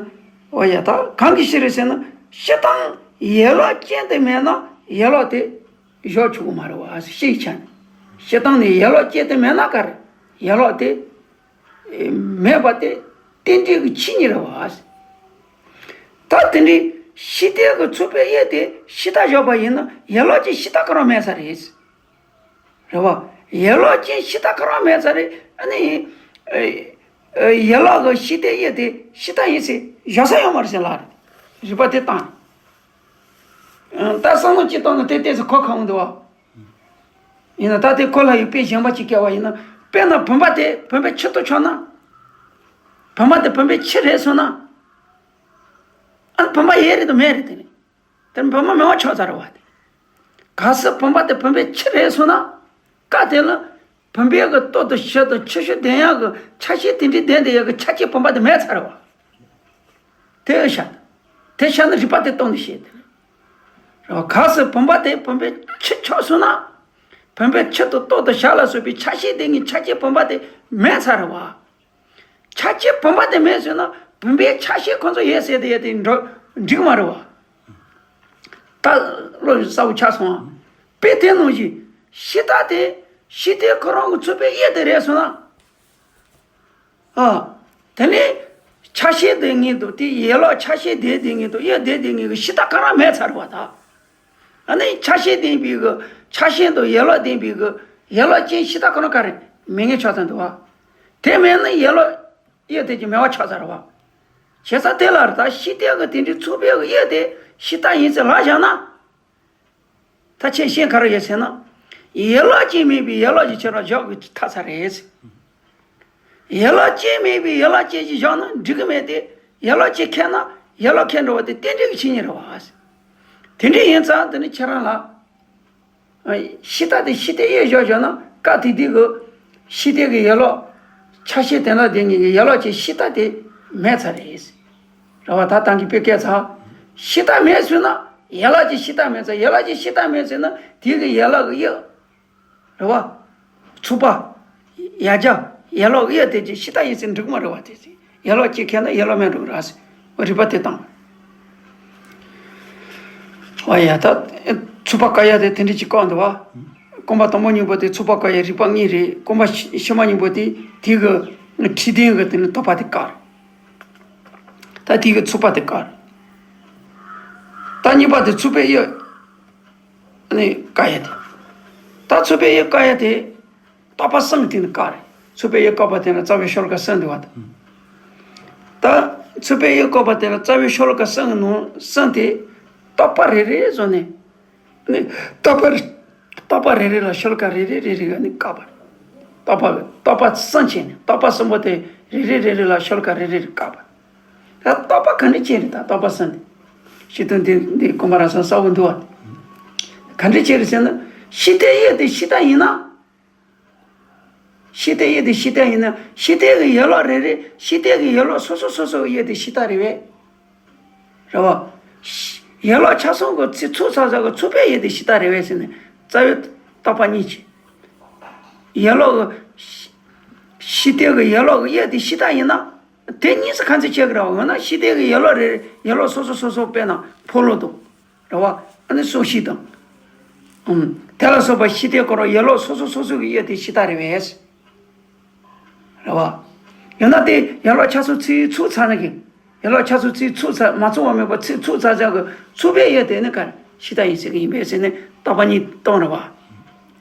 འོ་ཡ། ད་གང་གིས་ཞེ་རེད་ཟེར་ན། སྤྱིར་བཏང་ཡན་ལག་ཅན་དེ་མེད་ན་ཡན་ལག་དེ་བཞག་ཆོག་གི་མ་རེད་བ། ཕྱིའི་ཆ་ནས། སྤྱིར་བཏང་ནས་ཡན་ལག་ཅན་དེ་མེད་ན་ག་རེ་ཡན་ལག་དེ་མེད་པ་དེ་རྟེན་འབྲེལ་གྱི་ཆོས་ཉིད་རེད་བ། ད་དེ་འདྲའི་ཕྱི་ལྟའི་གི་ཚུགས་པའི་དབྱིབས་དེ་ཕྱི་ལྟ་བཞག་པ་ཡིན་ན་ཡན་ལག་ཅན་ཕྱི་ལྟ་ཁོ་རང་མེད་ས་རེད། རེད་བ། ཡན་ལག་ཅན་ཕྱི་ལྟ་ཁོ་རང་མེད་ས་རེད། ཨ་ནི། ཨེ། ཨེ། ཡན་ལག་གི་ཕྱི་ལྟའི་དབྱིབས་དེ་ཕྱི་ལྟ་ཡིན་ཟེར་བཞག་ས་ཡོད་མ་རེད་ཟེར་ལབ་རེད། རིགས་པ་དེ་བཏང་། ཨ། ད་བསམ་བློ་ཅིག་བཏང་ན་དེ་ཏོག་ཙམ་གོ་ཁག་འོང་འདུག་བ། ཡིན་ན་ད་དེ་ཁོ་ལ་ཡང་དཔེ་གཞན་པ་ཅིག་བཀལ་བ་ཡིན་ན། དཔེར་ན་བུམ་པ་དེ་བུམ་པའི་ཕྱི་དུ་ཆགས་ན། བུམ་པ་དེ་བུམ་པའི་ཕྱི་རེད་སོང་ན། ཨ། བུམ་པ་ཡོད་རེད་དང་མེད་རེད་དེ་ནི། དེ་ནི་བུམ་པ་མེད་པ་ཆགས་ཚར་བ་དེ། གལ་སྲིད་བུམ་པ་དེ་བུམ་པའི་ཕྱི་རེད་སོང་ན། སྐབས་དེ་ལ་བུམ་པའི་གི་ལྟོ་དང་ཞིང་དང་ཆུ་ཤུགས་ལྡན་ཡག་གི་ཆ་ཤས་དེ་འདྲའི་ལྡན་དེ་ཡག་གི་ཆ་ཤས་བུམ་པ་དེ་མེད་ཚར་བ། དེ་ཤ། དེ་ཤ་ནི་རིགས་པ་དེ་སྟོང་ནས་བཤད་དེ། རེད་བ། གལ་སྲིད་བུམ་པ་དེ་བུམ་པའི་ཕྱི་ཆགས་སོང་ན། བུམ་པའི་ཕྱི་དུ་ལྟོ་དང་ཞག་ལ་སོགས་པའི་ཆ་ཤས་དེ་གཉིས་ཆ་ཤས་བུམ་པ་དེ་མེད་ཚར་བ། ཆ་ཤས་བུམ་པ་དེ་མེད་སོང་ན་བུམ་པའི་ཆ་ཤས་ཁོ་ཚོ་ཡོད་ཟེར་དེ་ཡོད་དེ་འགྲོ་འགྲིག་མ་རེད་བ། ད་བློ་གསལ་པོ་ཆགས་སོང་ཨ། དཔེ་དེ་ནང་བཞིན་ཕྱི་ལྟ་དེ་ཕྱི་ལྟའི་ཁོ་རང་གི་ཚུགས་པའི་དབྱིབས་དེ་རེད་སོང་ན། ཨ། དེ་ནས་ཆ་ཤས་དེ་ངེས་འདུག་དེ་ཡན་ལག་ཆ་ཤས་དེ་དེ་ངེས་འདུག་དབྱིབས་དེ་དེ་ངེས་གི་ཕྱི་ལྟ་ག་རང་མེད་ཚར་བ་ད། ཨ་ནི་ཆ་ཤས་ལྡན་པའི་གི་ཆ་ཤས་དང་ཡན་ལག་ལྡན་པའི་གི་ཡན་ལག་ཅན་ཕྱི་ལྟ་ག་རང་ག་རེ་མེད་ངེས་ཆགས་ཚར་འདུག་བ། དེ་མེད་ན་ཡན་ལག་དབྱིབས་དེ་གི་མེད་པ་ཆགས་ཚར་བ། བྱས་ཙང་དེ་ལ་ད་ཕྱི་ལྟའི་གི་དེ་འདྲའི་ཚུགས་པའི་གི་དབྱིབས་དེ་ཕྱི་ལྟ་ཡིན་ཟེར་ལབ་བཞག་ན། ད་ཁྱེད་ཤེས་ག་རེ་ཡོད་ཟེར་ན། ཡན་ལག་ཅན་མེད་པའི་ཡན་ལག་ཅན་ཁྱེད་རང་བཞག་གི་ཐག་ཚ་རེད། ཡན་ལག་ཅན་མེད་པའི་ཡན་ལག་ཅན་ཞིག་བཞག་ན་འགྲིག་གི་མེད་དེ། ཡན་ལག་ཅན་ཁེགས་ན་ཡན་ལག་ཁེགས་འགྲོ་བ་དེ་རྟེན་འབྲེལ་གྱི་ཆོས་ཉིད་རེད་བ། དེ་འདྲ་ཡིན་ཙང་དེ་ནི་ཁྱེད་རང་ལ་ ཤི་རྟ་དེ་ཤི་རྟའི་དབྱིབས་བཞག་བཞག་ན་སྐབས་དེ་དུས་ཀྱི་ཤི་རྟའི་གི་ཡན་ལག་ཆ་ཤས་དེ་ལ་དེ་གཉིས་ཀྱི་ཡན་ལག་གཅིག་ཤི་རྟ་དེ་མེད་ཚར་རེད། རེད་བ། ད་ཐང་གི་དཔེ་སྐད་ཚ། ཤི་རྟ་མེད་ཟེར་ན་ཡན་ལག་གཅིག་ཤི་རྟ་མེད་ཚར། ཡན་ལག་གཅིག་ཤི་རྟ་མེད་ཟེར་ན་དེ་གི་ཡན་ལག་གི་དབྱིབས། རེད་བ། ཚུགས་པ། ཡ་རྒྱ། ཡན་ལག་དབྱིབས་དེ་ཅིག་ཤི་རྟ་ཡིན་ཟེར་འགྲིག་མ་རེད་བ། དེ་ཅིག་ཡན་ལག་གཅིག་ཁེལ་ན་ཡན་ལག་མེད་འགྲོ་གི་རེད་ཟེར། འོ་རིགས་པ་དེ་བཏང་། འོ་ཡ། ད་ཚུགས་པ་ཀ་ཡ་དེ་དེ་འདྲ་ཅིག་བཀག་འདུག་བ། རྐང་པ་དང་པོ་གཉིས་པོ་དེ་ཚུགས་པ་ཀ་ཡ་རིགས་པ་གཉིས་རེད། རྐང་པ་ཕྱི་མ་གཉིས་པོ་དེ་དེ་གི་འཁྲིལ་ལྡན་གི་དེ་ནི་དོགས་པ་དེ་བཀག་རེད། ད་དེ་གི་ཚུགས་པ་དེ་བཀག་རེད། ད་གཉིས་པ་དེ་ཚུགས་པའི་དབྱིབས། ཨ་ནི་ཀ་ཡ་དེ། ད་ཚུགས་པའི་དབྱིབས་ཀ་ཡ་དེ། རྟོག་པ་གསུམ་དེ་ནི་བཀག་རེད། ཚུགས་པའི་དབྱིབས་བཀག་པ་དེ་ལ་རྩ་བའི་ཤོ་ལོ་ཀ་གསུམ་འདུག་བ་དང་། ད་ཚུགས་པའི་དབྱིབས་བཀག་པ་དེ་ལ་རྩ་བའི་ཤོ་ལོ་ཀ་གསུམ་གྱི་ནང་གསུམ་དེ། རྟོག་པ་རེ་རེ་བཟུང་ནས། ཨ་ནི་རྟོག་པ། རྟོག་པ་རེ་རེ་ལ་ཤོ་ལོ་ཀ་རེ་རེ་རེ་རེ་ཨ་ནི་བཀག་པ་རེད། རྟོག་པ། རྟོག་པ་གསུམ་བྱས་ནས་རྟོག་པ་གསུམ་པོ་དེ་རེ་རེ་རེ་རེ་ལ་ཤོ་ལོ་ཀ་རེ་རེ་རེ་བཀག་པ་རེད། ད་རྟོག་པ་ག་འདྲ་ཅིག་རེད། ད་རྟོག་པ་གསུམ་དེ། ཤེས་དོན་འདི་འདི་དགོངས་པ་རབ་གསལ་གསལ་པོ་འདུག་བ། ག་འདྲ་ཅིག་རེད་ཟེར་ན། ཤི་རྟའི་དབྱིབས་དེ་ཤི་རྟ་ཡིན་ན། ཤི་རྟའི་དབྱིབས་དེ་ཤི་རྟ་ཡིན་ན། ཤི་རྟའི་གི་ཡན་ལག་རེ་རེ། ཤི་རྟའི་གི་ཡན་ལག་སོ་སོ་སོ་སོ་གི་དབྱིབས་དེ་ཤི་རྟ་རེད་བས། རེད་བ། ཡན་ལག་ཆ་ཚང་གི་ཚིག་ཚུགས་ཚར་ཚར་གི་ཚུགས་པའི་དབྱིབས་དེ་ཤི་རྟ་རེད་བས་ཟེར་ནས། རྩ་བའི་རྟོག་པ་གཉིས་ཀྱི་ཡན་ལག་གི། ཤི་རྟའི་གི་ཡན་ལག་གི་དབྱིབས་དེ་ཤི་རྟ་ཡིན་ན། དེ་གཉིས་སུ་ག་ཚོད་ཆགས་ཀྱི་རེད་བ། འོ་ན་ཤི་རྟའི་གི་ཡན་ལག་རེ་རེ་ཡན་ལག་སོ་སོ་སོ་སོ་དཔེར་ན་ཕོ་ལོ་དང་། རེད་བ། ཨ་ནི་སྲོག་ཤིང་དང་། ཨུམ། དེ་ལ་སོགས་པ་ཤི་རྟའི་སྐོར་ཡན་ལག་སོ་སོ་སོ་སོ་གི་དབྱིབས་དེ་ཤི་རྟ་རེད་བས། རེད་བ། ཡང་ན་དེ་ཡན་ལག་ཆ་ཚང་ཚིག་ཚུགས་ཚར་ན་གི། ཡན་ལག་ཆ་ཚང་ཚིག་ཚུགས་ཚར། མ་ཚུགས་པ་མེད་པ་ཚིག་ཚུགས་ཚར་ཚར་གི་ཚུགས་པའི་དབྱིབས་དེ་ནི་ག་རེ་ཤི་རྟ་ཡིན་ཟེར་གི་ཡིན་པས་ཟེར་ནས་རྟོག་པ་གཉིས་བཏང་རེད་བ།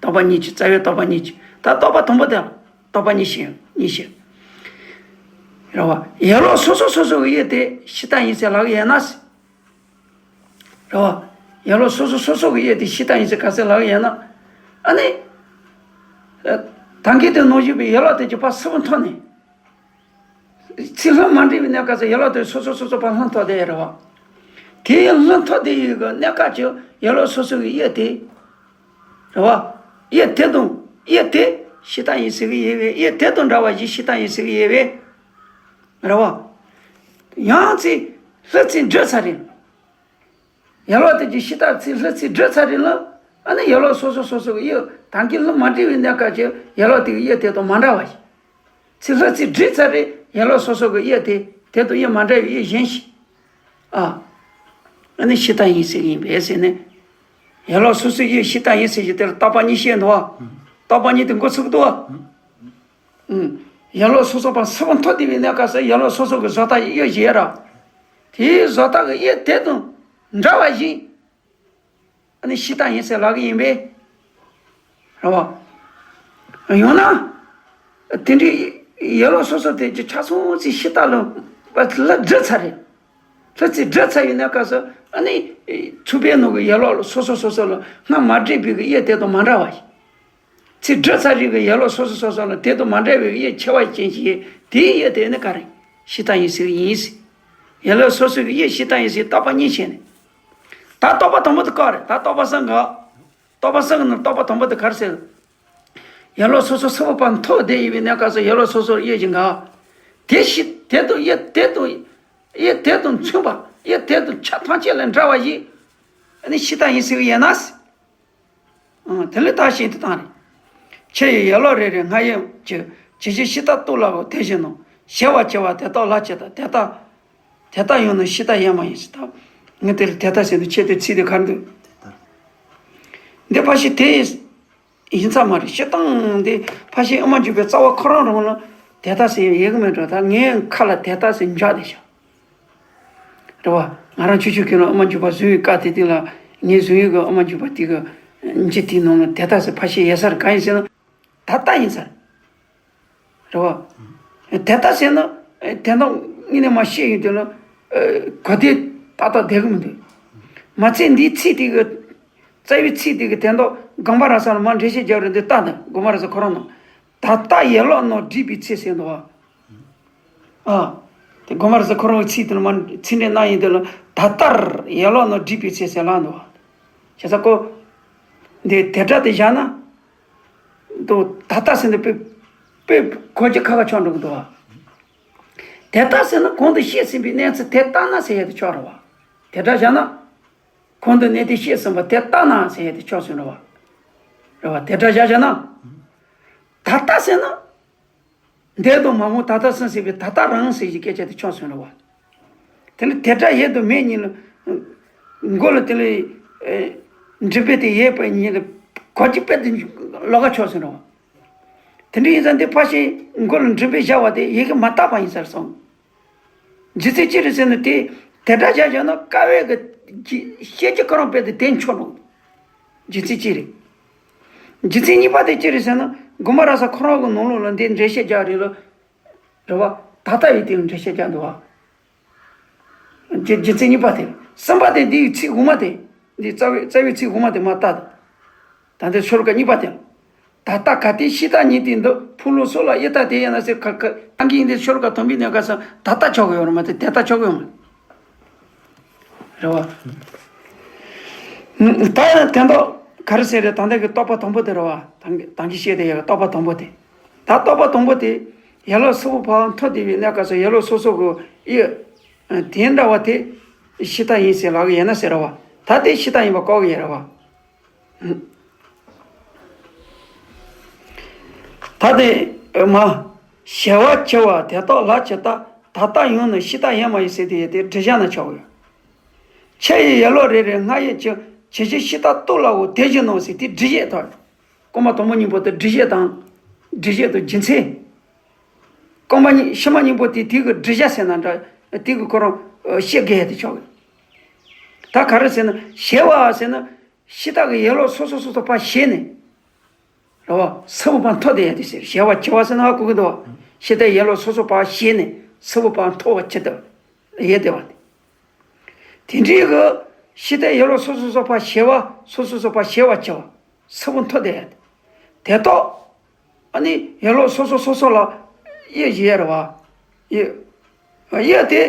རྟོག་པ་གཉིས་ཀྱི། རྩ་བའི་རྟོག་པ་གཉིས་ཀྱི། ད་རྟོག་པ་དང་པོ་དེ་ལ་རྟོག་པ་གཉིས་ཤེས། གཉིས་ཤེས། རེད་བ། ཡན་ལག་སོ་སོ་སོ་སོ་གི་དབྱིབས་དེ་ཤི་རྟ་ཡིན་ཟེར་ལབ་གི་ཡིན་ན། རེད་བ། ཡན་ལག་སོ་སོ་སོ་སོ་གི་དབྱིབས་དེ་ཤི་རྟ་ཡིན་ཟེར་ག་ཚོད་ལབ་ཡིན་ན། ཨ་ནི། ད་གིན་དེ་ནང་བཞིན་པའི་ཡན་ལག་དེ་ཀྱི་ཕར་སུབ་འཐོར་ནས། ཚིག་ལྷག་མ་འདྲེས་པའི་གནས་སྐབས་སུ་ཡན་ལག་དེ་སོ་སོ་སོ་སོ་ཕར་ལྷག་འཐོར་དེ་རེད་བ། དེ་ཡང་ལྷག་འཐོར་དེ་ཡི་གི་གནས་སྐབས་ཀྱི་ཡན་ལག་སོ་སོ་གི་དབྱིབས་དེ། རེད་བ། དབྱིབས་དེ་དང་། དབྱིབས་དེ་ཤི་རྟ་ཡིན་ཟེར་གི་ཡིན་པས། དབྱིབས་དེ་དང་འདྲ་བ་ཞིག་ཤི་རྟ་ཡིན་ཟེར་གི་ཡིན་པས། རེད་བ། ཡང་ཚིག་ལྷག་ཚིག་བསྒྲིལ་ཚར་རེད། ཡན་ལག་དེ་ཀྱི་ཤི་རྟ་ཚིག་ལྷག་ཚིག་བསྒྲིལ་ཚར་རེད་ལ། ཨ་ནི་ཡན་ལག་སོ་སོ་སོ་སོ་གི་དབྱིབས་ད་གིན་ལྷག་མ་འདྲེས་པའི་གནས་སྐབས་ཀྱི་ཡན་ལག་དེ་གི་དབྱིབས་དེ་དང་མ་འདྲ་བ་ཞིག་ཚིག་ལྷག་ཚིག་བསྒྲིལ་ཚར་རེད། ཡན་ལག་སོ་སོ་གི་དབྱིབས་དེ་དེ་དང་དབྱིབས་མ་འདྲ་བའི་དབྱིབས་གཞན་ཞིག་ཨ། ཨ་ནི་ཤི་རྟ་ཡིན་ཟེར་གི་ཡིན་པས་ཟེར་ནས། ཡན་ལག་སོ་སོའི་དབྱིབས་ཤི་རྟ་ཡིན་ཟེར་གྱི་དེ་ལ་རྟོག་པ་གཉིས་ཤེས་འདུག་བ། རྟོག་པ་གཉིས་དེ་འགོ་ཚུགས་འདུག་བ། ཨུམ། ཡན་ལག་སོ་སོ་ཕར་སུབ་འཐོར་བསྡད་པའི་གནས་སྐབས་སུ་ཡན་ལག་སོ་སོ་གི་བཟོ་ལྟ་ཡི་དབྱིབས་ཤེས་ར། དེའི་བཟོ་ལྟ་གི་དབྱིབས་དེ་དང་འདྲ་བ་ཞིག་ཨ་ནི་ཤི་རྟ་ཡིན་ཟེར་ལབ་གི་ཡིན་པས། རེད་བ། ཡང་ན། དེ་འདྲའི་ཡན་ལག་སོ་སོ་དེ་ཀྱི་ཆ་ཚང་ཚིག་ཤི་རྟ་ལ་ལྷག་བསྒྲིལ་ཚར་རེད། ལྷག་ཚིག་བསྒྲིལ་ཚར་བའི་གནས་སྐབས་སུ་ཨ་ནི། ཚུགས་པའི་ནང་གི་ཡན་ལག་སོ་སོ་སོ་སོ་ལ་སྔར་མ་འདྲེས་པའི་གི་དབྱིབས་དེ་དང་མ་འདྲ་བ་ཞིག་ཚིག་བསྒྲིལ་ཚར་རེད་གི་ཡན་ལག་སོ་སོ་སོ་སོ་ལ་དེ་དང་མ་འདྲ་བའི་དབྱིབས་ཆེ་བ་ཅན་ཞིག་དེའི་དབྱིབས་དེ་ནི་ག་རེ། ཤི་རྟ་ཡིན་ཟེར་གི་ཡིན་ཟེར། ཡན་ལག་སོ་སོ་གི་དབྱིབས་ཤི་རྟ་ཡིན་ཟེར་རྟོག་པ་གཉིས་བྱས་ནས། ད་རྟོག་པ་དང་པོ་དེ་བཀག་རེད། ད་རྟོག་པ་གསུམ་འགག་རྟོག་པ་གསུམ་གི་ནང་རྟོག་པ་དང་པོ་དེ་ག་རེ་ཟེར། ཡན་ལག་སོ་སོ་སུབ་ཕར་འཐོར་བསྡད་ཡིན་པའི་གནས་སྐབས་སུ་ཡན་ལག་སོ་སོར་དབྱིབས་ཀྱི་འགག་དེ་ཤི་དེ་དང་དབྱིབས་དེ་དང་། དབྱིབས་དེ་དང་མཚུངས་པ། དབྱིབས་དེ་དང་ཆ་ཐམས་ཅད་ལས་འདྲ་བ་ཞིག་ཨ་ནི་ཤི་རྟ་ཡིན་ཟེར་གི་ཡིན་ན། ཨང་། དེ་ལས་ད་ཤིན་ཏུ་དང་རེད། ཕྱི་ཡི་ཡན་ལག་རེ་རེ་སྔར་དབྱིབས་ཀྱི། ཇི་ཕྱིར་ཤི་རྟ་རྟོགས་ལ་གོ་དེ་བཞིན་ནོ། ཞི་བར་བྱེད་པ་དེ་དག་ལ་ཇི་ལྟར། དེ་ལྟ། དེ་ལྟ་ཡང་ན་ཤི་རྟ་ཡང་མ་ཡིན་ཟེར། ད་ངས་དེར་དེ་ལྟ་ཟེར་དུས་ཁྱེད་དེ་ཚིག་དེ་གར་འདུག་འདི་ཕ་ཤི་དེ་ཡིན་ས་མ་རེད། སྤྱིར་བཏང་འདི་ཕ་ཤི་དབུ་མ་འཇུག་པའི་རྩ་བ་ཁོ་རང་རང་ལ་དེ་ལྟ་ཟེར་ཡོད་གི་མེད་འགྲོ། ད་ངའི་ཁ་ལ་དེ་ལྟ་ཟེར་འཇགས་བསྡད་ཤག་རེད་བ། ང་རང་ཆུང་ཆུང་ཁྱོད་ལ་དབུ་མ་འཇུག་པ་བཟུང་བའི་སྐབས་དེ་དུས་ལ་ངས་བཟུང་ཡོད་གི་དབུ་མ་འཇུག་པ་དེ་གི་མཇུག་དེའི་ནང་ལ་དེ་ལྟ་ཟེར་ཕ་ཤི་ཡོད་ས་རེད། གང་ཡིན་ཟེར་ན། ད་ལྟ་ཡིན་ས་རེད་བ། དེ་ལྟ་ཟེར་ན་དོན་དག་དངོས་གནས་མ་བཤད་ཡོང་དུས་ལ་གོ་བདེ་ཏག་ཏག་བསྡད་གི་མི་འདུག་མ་ཚད་འདིའི་ཚིག་དེ་གི་རྩ་བའི་ཚིག་དེ་གི་དོན་དག་དགོངས་པ་རབ་གསལ་ལ་མར་འགྲེལ་བཤད་རྒྱག་རེད་འདི་ལྟ་དང་དགོངས་པ་རབ་གསལ་ཁོ་རང་ནང་ད་ལྟ་ཡན་ལག་རྣམས་བསྒྲིགས་པའི་ཚེ་ཟེར་འདུག་བ། ཨ། དེ་དགོངས་པ་རབ་གསལ་ཁོ་རང་གི་ཚིག་དེ་ལ་མར་ཚིག་འགྲེལ་གནང་ཡིན་དུས་ལ་ད་ལྟར་ཡན་ལག་རྣམས་བསྒྲིགས་པའི་ཚེ་ཟེར་ལབ་འདུག་བ། བྱས་ཙང་ཁོ། འདི་དེ་སྒྲ་དེ་བཞག་ན། འདུག་ད་ལྟ་ཟེར་ནས་དཔེ་དཔེ་གོ་རྒྱུ་ཁག་ཁག་ཆགས་འགྲོ་གི་འདུག་བ། དེ་ལྟ་ཟེར་ན་གོང་དུ་བཤད་ཟིན་པའི་གནས་ཚུལ་དེ་ལྟ་ན་ཟེར་ཡ་དེ་ཆགས་རེད་བ། དེ་སྒྲ་བཞག་ན། གོང་དུ་གནས་དེ་བཤད་ཟིན་པ་དེ་ལྟ་ན་ཟེར་ཡ་དེ་ཆགས་སོང་རེད་བ། རེད་བ། དེ་སྒྲ་བཞག་བཞག་ན། ད་ལྟ་ཟེར་ན། འདས་དང་མ་འོངས་ད་ལྟ་གསུམ་ཟེར་བའི་ད་ལྟ་རང་ཟེར་གྱི་སྐད་ཆ་དེ་ཆགས་སོང་རེད་བ། དེ་ནི་དེ་སྒྲ་ཡོད་དང་མེད་གཉིས་ལ། མགོ་ལ་དེ་ལ། ཨེ། འགྲེང་བུ་དེ་ཡོད་པ་གཉིས་ལ་གོ་རྒྱུ་དཔེ་དེ་ལོགས་ཀ་ཆགས་སོང་རེད་བ། དེ་འདྲ་ཡིན་ཙང་འདི་ཕལ་ཆེར་མགོ་ལ་འགྲེང་བུ་བཞག་པ་དེ་ཡི་གེ་མ་བཏགས་པ་ཡིན་ས་རེད་བསམ། རྒྱུ་མཚན་ཅི་རེད་ཟེར་ན་དེ། དེ་སྒྲ་བཞག་བཞག་ན་དཀའ་བས་གི་ཀྱི་བཤད་རྒྱུ་ཁོ་རང་དཔེ་དེ་དེ་འཆོར་འགྲོ། རྒྱུ་མཚན་ཅི་རེད། རྒྱུ་མཚན་གཉིས་པ་དེ་ཅི་རེད་ཟེར་ན། དགོན་པ་ར་ས་ཁོ་རང་གི་ནང་ལོགས་ལ་འདི་འགྲེལ་བཤད་རྒྱག་རེད་ལ། རེད་བ། ད་ལྟ་ཡི་དེ་འགྲེལ་བཤད་རྒྱག་འདུག་བ། རྒྱུ་རྒྱུ་མཚན་གཉིས་པ་དེ། གསུམ་པ་དེ་འདིའི་ཚིག་དབུ་མ་དེ། འདི་རྩ་བའི་རྩ་བའི་ཚིག་དབུ་མ་དེ་མར་བལྟ་དང་། ད་འདི་ཤོ་ལོ་ཀ་གཉིས་པ་དེ། ད་ལྟ་ག་དེ་ཕྱི་ལྟ་ཉིད་དེ་འདི་ཕུང་ལོ་སོགས་ལ་ཡི་ལྟ་དེ་ཡང་ན་ཟེར་ཁ་ཁ་ཨང་ཀི་འདི་ཤོ་ལོ་ཀ་དང་པོའི་གནས་སྐབས་སུ་ད་ལྟ་ཆགས་ཀྱི་ཡོད་རེད་མ་གཏོགས་དེ་ལྟ་ཆགས་ཀྱི་ཡོད་མ་རེད་བ། ད་དེ་འདོག་ག་རེ་ཟེར་རེད། ད་ལྟ་གི་རྟོག་པ་དང་པོ་དེ་རེད་བ། ད་གི་ད་གི་བཤད་དེ་ཡོད་རྟོག་པ་དང་པོ་དེ། ད་རྟོག་པ་དང་པོ་དེ་ཡན་ལག་གསུམ་པོ་ཕར་མཐོ་དེ་བའི་གནས་སྐབས་སུ་ཡན་ལག་སོ་སོ་གི་ཡི་དེ་འདྲ་བ་དེ་ཕྱི་ལྟ་ཡིན་ཟེར་ལབ་གི་ཡོད་ན་ཟེར་རེད་བ། ད་དེ་ཕྱི་ལྟ་ཡིན་པ་བཀག་གི་ཡོད་རེད་བ། ད་དེ་མ། བྱ་བ་བྱེད་པ་དེ་དག་ལ་ཇི་ལྟ་ད་ལྟ་ཡང་ནི་ཕྱི་ལྟ་ཡོད་མ་ཡིན་ཟེར་དེ་ཡོད་དེ་འགྲེལ་བྱ་ན་ཆོག་གི་ཡོད། ཕྱི་ཡི་ཡན་ལག་རེ་རེ་སྔ་ཡོད་ཀྱི་ཇི་ཕྱི་ཕྱི་ལྟ་རྟོགས་ལའོ་དེ་བཞིན་ནོ་ཟེར་དེ་འགྲེལ་བཤད་དང་། རྐང་པ་དང་པོ་གཉིས་པོ་དེ་འགྲེལ་བཤད་དང་། འགྲེལ་བཤད་དང་རྒྱུ་མཚན། རྐང་པ་གཉིས་ཕྱི་མ་གཉིས་པོ་དེ་དེ་གི་འགྲེལ་བྱ་ཟེར་ན་འདྲ། དེ་གི་ཁོ་རང་བཤད་དགོས་ཡ་དེ་ཆོག་གི། ད་ག་རེ་ཟེར་ན་བྱེད་པ་ཟེར་ན། ཕྱི་ལྟ་གི་ཡན་ལག་སོ་སོ་སོ་སོ་ཕར་བྱས་ནས། རེད་བ། གསུམ་པོ་ཕར་མཐོ་དེ་ཡ་དེ་ཟེར་བྱེད་པ་བྱེད་པ་ཟེར་ན་ཧ་གོ་གི་འདུག་བ། ཕྱི་ལྟ་ཡན་ལག་སོ་སོ་ཕར་བྱས་ནས་གསུམ་པོ་ཕར་མཐོ་བ་ཇི་ལྟ་ཡོད་དེ་བ་དེ། དེ་འདྲའི་གི་ཕྱི་ལྟ་ཡན་ལག་སོ་སོ་སོ་ཕར་བྱེད་པ་སོ་སོ་སོ་ཕར་བྱེད་པ་བྱེད་པ་གསུམ་པོ་མཐོ་དེ་ཡ་དེ། དེ་ཐོག་ཨ་ནི་ཡན་ལག་སོ་སོ་སོ་སོ་ལ་དབྱེ་ཞིག་ཡོད་རེད་བ། དབྱེ་དབྱེ་དེ།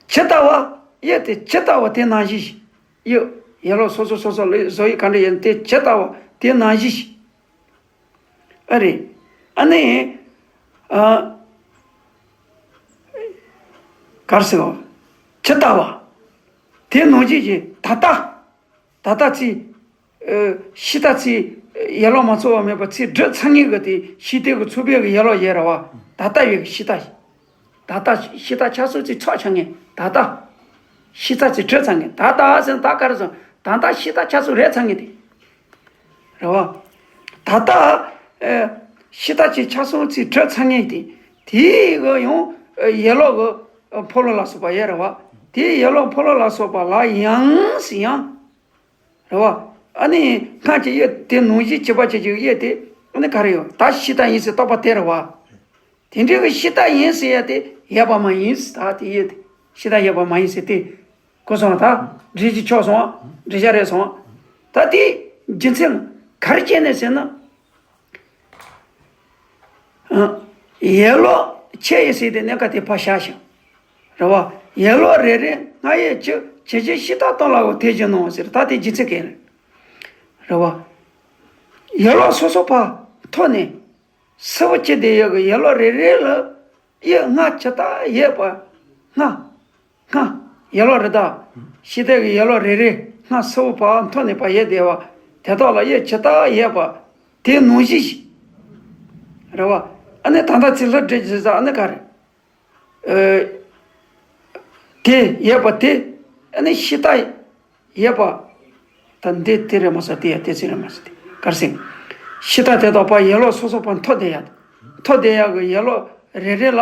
ཇི་ལྟ་བ། དབྱེ་དེ་ཇི་ལྟ་བ་དེ་ནང་བཞིན་ཞིག་དབྱེ། ཡན་ལག་སོ་སོ་སོ་སོ་ལ་བཟོ་དབྱིབས་ག་འདྲ་ཡིན་དེ་ཇི་ལྟ་བ་དེ་ནང་བཞིན་ཞིག་ཨ་རེད། ཨ་ནི། ཨ། ག་རེ་ཟེར་བ། ཇི་ལྟ་བ། དེ་ནང་བཞིན་ཞིག་ད་ལྟ། ད་ལྟ་ཚིག་ཨ། ཕྱི་ལྟ་ཚིག་ཡན་ལག་མ་ཚང་བ་མེད་པ་ཚིག་སྒྲུབ་ཚར་མཁན་གྱི་དེ་ཕྱི་ལྟའི་གི་ཚུགས་པའི་གི་ཡན་ལག་ཡོད་རེད་བ། ད་ལྟ་ཡོད་གི་ཕྱི་ལྟ། ད་ལྟ་ཕྱི་ལྟ་ཆགས་སོང་ཚིག་ཚོགས་ཆགས་མཁན་ད་ལྟ། ཕྱི་ལྟ་ཚིག་སྒྲུབ་ཚར་མཁན་ད་ལྟ་ཟེར་ན་ད་ག་རེ་ཟེར། ད་ལྟ་ཕྱི་ལྟ་ཆགས་སོང་རེད་ཚར་མཁན་དེ། རེད་བ། ད་ལྟ། ཨ། ཕྱི་ལྟ་ཚིག་ཆགས་སོང་ཚིག་སྒྲུབ་ཚར་མཁན་དེ། དེའི་གི་ཡང་ཡན་ལག་གི་འཕོ་ལོ་ལ་སོགས་པ་ཡོད་རེད་བ། དེའི་ཡན་ལག་འཕོ་ལོ་ལ་སོགས་པ་ལ་ཡང་ཟེར་ཡང་། རེད་བ། ཨ་ནི་སྔར་གྱི་དབྱེ་དེ་ནང་བཞིན་གྱི་བ་བྱེད་ཀྱི་དབྱེ་དེ་ཨ་ནི་ག་རེ་ཡོད་ད་ཕྱི་ལྟ་ཡིན་ཟེར་རྟོག་པ་དེ་རེད་བ། དེ་འདྲའི་གི་ཕྱི་ལྟ་ཡིན་ཟེར་ཡ་དེ་ཡོད་པ་མ་ཡིན་ཟེར་ད་དེ་དབྱེ་དེ་ཕྱི་ལྟ་ཡོད་པ་མ་ཡིན་ཟེར་དེ་གོ་སོང་ད་འགྲེལ་གྱི་ཆོག་སོང་འགྲེལ་བྱ་རེད་སོང་ད་དེ་རྒྱུ་མཚན་ག་རེ་བྱས་ནས་ཟེར་ན། ཡན་ལག་ཕྱི་ཡི་ཟེར་དེ་གནས་སྐབས་དེ་ཕར་བཞག་ཞིང་། རེད་བ། ཡན་ལག་རེ་རེ་སྔ་ཡོད་ཀྱི་ཇི་ཕྱི་ཕྱི་ལྟ་རྟོགས་ལའོ་དེ་བཞིན་ནོ་ཟེར་ད་དེ་རྒྱུ་མཚན་གང་རེད། རེད་བ། ཡན་ལག་སོ་སོ་ཕར་མཐོ་ནས་གསུམ་པོ་ཅི་དེ་ཡོད་གི་ཡན་ལག་རེ་རེ་ལ་དབྱེ་སྔ་ཇི་ལྟ་ཡོད་པ་སྔ། སྔ། ཡན་ལག་རེ་དང་། ཕྱི་ལྟ་གི་ཡན་ལག་རེ་རེ་སྔ་གསུམ་པོ་ཕར་མཐོ་ནས་ཕར་ཡོད་དེ་བ། དེ་དག་ལ་དབྱེ་ཇི་ལྟ་ཡོད་པ། དེ་ནང་བཞིན་ཞིག་རེད་བ། ཨ་ནི་ད་ལྟ་ཚིག་ལྷུ་སྒྲུབ་ཀྱི་ས་ཨ་ནི་ག་རེ། ཨ། དེ་ཡོད་པ་དེ། ཨ་ནི་ཕྱི་ལྟ་ཡོད་པ། ད་འདི་དེ་རེད་མ་ཟེར་དེ་ཡ་དེ་ཚིག་རེད་མ་ཟེར་དེ་ག་རེ་ཟེར། ཕྱི་ལྟ་དེ་དག་ཕར་ཡན་ལག་སོ་སོ་ཕར་མཐོ་དེ་ཡ། མཐོ་དེ་ཡ་གི་ཡན་ལག་རེ་རེ་ལ།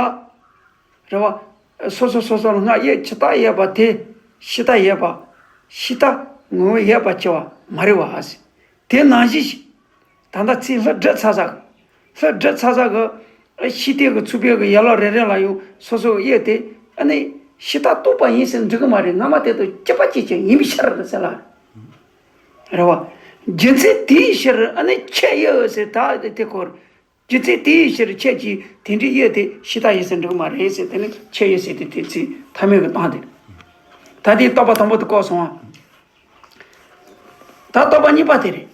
རེད་བ། སོ་སོ་སོ་སོ་ལ་སྔ་དབྱེ་ཇི་ལྟ་ཡོད་པ་དེ་ཕྱི་ལྟ་ཡོད་པ། ཕྱི་ལྟ་ངོ་བོ་ཡོད་པ་ཅི་བ་མ་རེད་བ་ཟེར། དེ་ནང་བཞིན་ཞིག་ད་ལྟ་ཚིག་ལྷུ་སྒྲུབ་ཚར་ས་གི། ལྷུ་སྒྲུབ་ཚར་ས་གི། ཕྱི་ལྟའི་གི་ཚུགས་པའི་གི་ཡན་ལག་རེ་རེ་ལ་ཡང་སོ་སོ་དབྱེ་དེ་ཨ་ནི་ཕྱི་ལྟ་རྟོགས་པ་ཡིན་ཟེར་འགྲིག་གི་མ་རེད། སྔ་མ་དེ་དང་གཅིག་པ་གཅིག་རྐྱང་ཡིན་པའི་ཕྱིར་ཟེར་ལ། རེད་བ། རྒྱུ་མཚན་དེའི་ཕྱིར་ཨ་ནི་ཕྱི་དབྱེ་ཟེར་ད་དེ་སྐོར། རྒྱུ་མཚན་དེའི་ཕྱིར་ཁྱེད་ཀྱིས་དེ་འདྲའི་དབྱེ་དེ་ཕྱི་ལྟ་ཡིན་ཟེར་འགྲིག་མ་རེད་ཟེར་དེ་ནི་ཕྱི་དབྱེ་ཟེར་དེ་དེ་ཚིག་ཐ་མལ་གྱི་སྟངས་དེ་རེད། ད་དེའི་རྟོག་པ་དང་པོ་དེ་བཀག་སོང་ང་། ད་ ད་རྟོག་པ་གཉིས་པ་དེ་རེད།